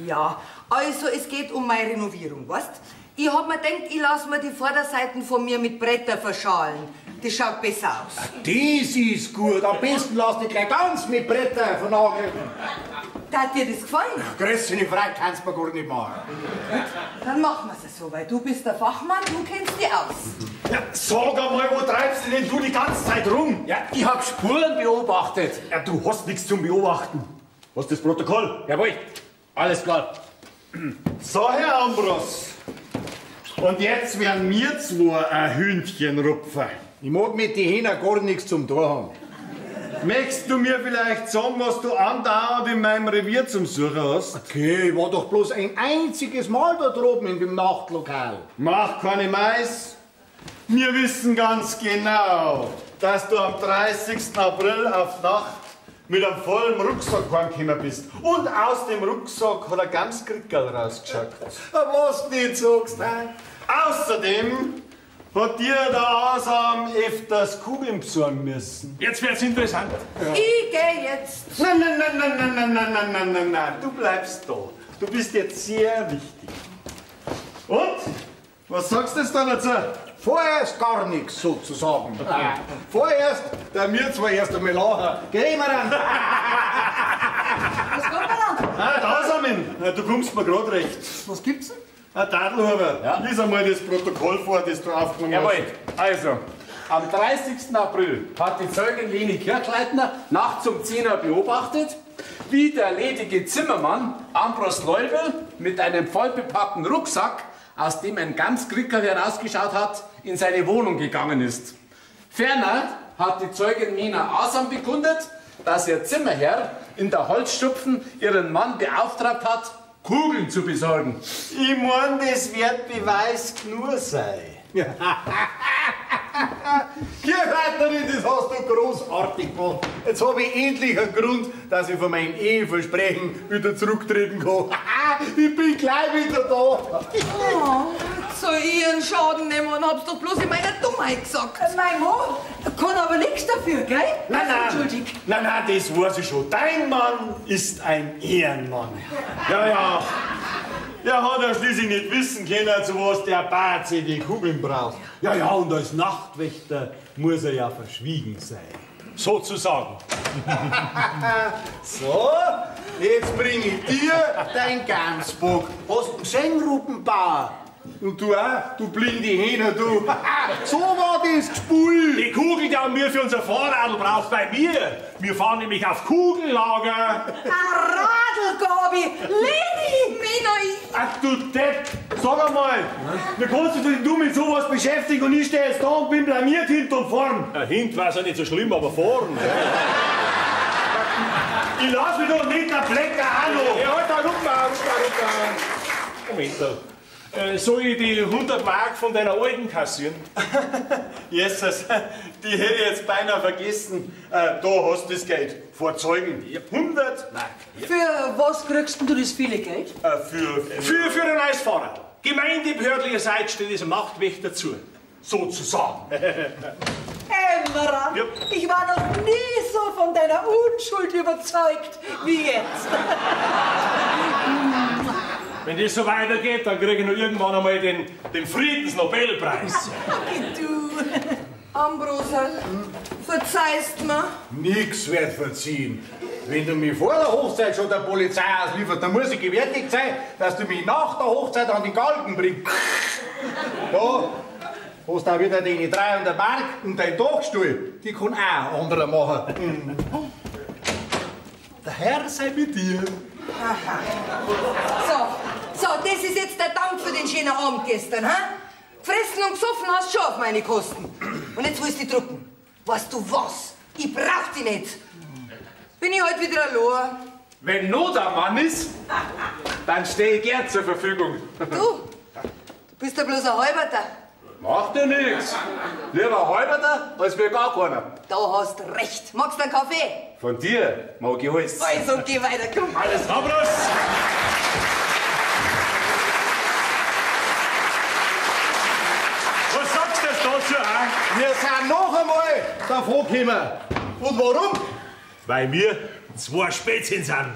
[SPEAKER 1] Ja, also es geht um meine Renovierung, weißt? Ich hab mir gedacht, ich lass mir die Vorderseiten von mir mit Bretter verschalen. Das schaut besser aus.
[SPEAKER 5] Das ist gut. Am besten lass dich gleich ganz mit Bretter vernageln.
[SPEAKER 1] Hat dir das gefallen?
[SPEAKER 5] Größere Frage kannst du mir gar nicht machen.
[SPEAKER 1] Gut, dann machen wir es so, weil du bist der Fachmann, du kennst dich aus.
[SPEAKER 5] Ja, sag einmal, wo treibst du denn du die ganze Zeit rum?
[SPEAKER 4] Ja, ich hab Spuren beobachtet.
[SPEAKER 5] Ja, du hast nichts zum Beobachten. Was ist das Protokoll?
[SPEAKER 4] Jawohl, alles klar.
[SPEAKER 5] So, Herr Ambros. Und jetzt werden wir zwei ein Hühnchen rupfen. Ich mag mit den Hähner gar nichts zum tun haben. Möchtest du mir vielleicht sagen, was du andauernd in meinem Revier zum Suchen hast? Okay, ich war doch bloß ein einziges Mal da droben in dem Nachtlokal. Mach keine Mais. Wir wissen ganz genau, dass du am 30. April auf Nacht mit einem vollen Rucksack heimgekommen bist. Und aus dem Rucksack hat ein ganz Krickerl rausgeschaut. Was du nicht sagst, hä? Außerdem hat dir der Asam öfters Kugeln besorgen müssen.
[SPEAKER 6] Jetzt wird's interessant.
[SPEAKER 5] Ja.
[SPEAKER 1] Ich geh jetzt.
[SPEAKER 5] Nein, nein, nein, nein, nein, nein, nein, nein, nein, nein, nein. Du bleibst da. Du bist jetzt sehr wichtig. Und? Was sagst du jetzt da dazu? Vorerst gar nichts, sozusagen. Vorerst, da wir zwar erst einmal lachen. Geh mal an.
[SPEAKER 1] Was geht denn an?
[SPEAKER 5] Ah, da, Asamin. Du kommst mir grad recht.
[SPEAKER 3] Was gibt's denn?
[SPEAKER 5] Herr Tadelhuber, ja? Lies einmal das Protokoll vor, das du aufgenommen
[SPEAKER 4] Jawohl.
[SPEAKER 5] hast.
[SPEAKER 4] Also, am 30. April hat die Zeugin Leni Kirchleitner nachts um 10 Uhr beobachtet, wie der ledige Zimmermann Ambros Leubel mit einem vollbepackten Rucksack, aus dem ein Gamskrickerl herausgeschaut hat, in seine Wohnung gegangen ist. Ferner hat die Zeugin Mena Asam bekundet, dass ihr Zimmerherr in der Holzstupfen ihren Mann beauftragt hat, Kugeln zu besorgen.
[SPEAKER 5] Ich mein, das wird Beweis genug sein. Kirchleitnerin, das hast du großartig gemacht. Jetzt habe ich endlich einen Grund, dass ich von meinem Eheversprechen wieder zurücktreten kann. Ich bin gleich wieder da.
[SPEAKER 1] Oh, soll ich einen Schaden nehmen und hab's doch bloß in meiner Dummheit gesagt.
[SPEAKER 2] Mein Mann kann aber nichts dafür, gell?
[SPEAKER 6] Nein, nein.
[SPEAKER 2] Entschuldig.
[SPEAKER 6] Nein, nein, das weiß ich schon. Dein Mann ist ein Ehrenmann. Ja, ja. Er hat ja schließlich nicht wissen können, zu was der Bazi die Kugeln braucht. Ja, ja, und als Nachtwächter muss er ja verschwiegen sein. Sozusagen.
[SPEAKER 5] So, jetzt bring ich dir dein Gansbock. Hast du gesehen, Rupenbauer? Und du auch, du blinde Hähne, du. So war das gespult.
[SPEAKER 6] Die Kugel, die haben wir für unser Fahrradl braucht bei mir. Wir fahren nämlich auf Kugellager.
[SPEAKER 2] Ein Radl, Gabi! Leni!
[SPEAKER 1] Mena, ich...
[SPEAKER 6] Ach du Depp, sag einmal, wie kannst du dich du mit sowas beschäftigen und ich stehe jetzt da und bin blamiert hinten und vorn? Ja, hinten war's ja nicht so schlimm, aber vorn. Ich lass mich doch nicht der Flecker auch noch. Ja, halt da, runter, runter, runter. Moment da. Soll ich die 100 Mark von deiner Alten kassieren?
[SPEAKER 9] Jesus, die hätte ich jetzt beinahe vergessen. Da hast du das Geld. Vor Zeugen. 100 Mark.
[SPEAKER 2] Ja. Für was kriegst denn du das viele Geld?
[SPEAKER 6] Für ein neues Fahrrad. Gemeindebehördlicherseits steht diesem Nachtwächter zu. Sozusagen.
[SPEAKER 2] Emmeram, ja. Ich war noch nie so von deiner Unschuld überzeugt wie jetzt.
[SPEAKER 6] Wenn das so weitergeht, dann kriege ich noch irgendwann einmal den Friedensnobelpreis.
[SPEAKER 2] Okay, du.
[SPEAKER 1] Ambrosal, verzeihst mir?
[SPEAKER 5] Nix wird verziehen. Wenn du mich vor der Hochzeit schon der Polizei ausliefert, dann muss ich gewärtig sein, dass du mich nach der Hochzeit an den Galgen bringst. Da hast du auch wieder deine 300 Mark und dein Dachstuhl. Die kann auch ein anderer machen. Der Herr sei mit dir.
[SPEAKER 1] Aha. So, das ist jetzt der Dank für den schönen Abend gestern, ha? Gefressen und gesoffen hast du schon auf meine Kosten. Und jetzt willst du dich drucken. Weißt du was? Ich brauch dich nicht. Bin ich heute wieder allein?
[SPEAKER 4] Wenn Not am Mann ist, dann stehe ich gern zur Verfügung.
[SPEAKER 1] Du bist ja bloß ein Halberter.
[SPEAKER 4] Macht ja nichts. Lieber ein Halberter als wir gar keiner.
[SPEAKER 1] Da hast recht. Magst du einen Kaffee?
[SPEAKER 4] Von dir mag ich alles.
[SPEAKER 1] Also, geh weiter, komm.
[SPEAKER 6] Alles Ambros! Was sagst du dazu, auch?
[SPEAKER 5] Wir sind noch einmal davon gekommen. Und warum?
[SPEAKER 6] Weil wir zwei Spätzchen sind.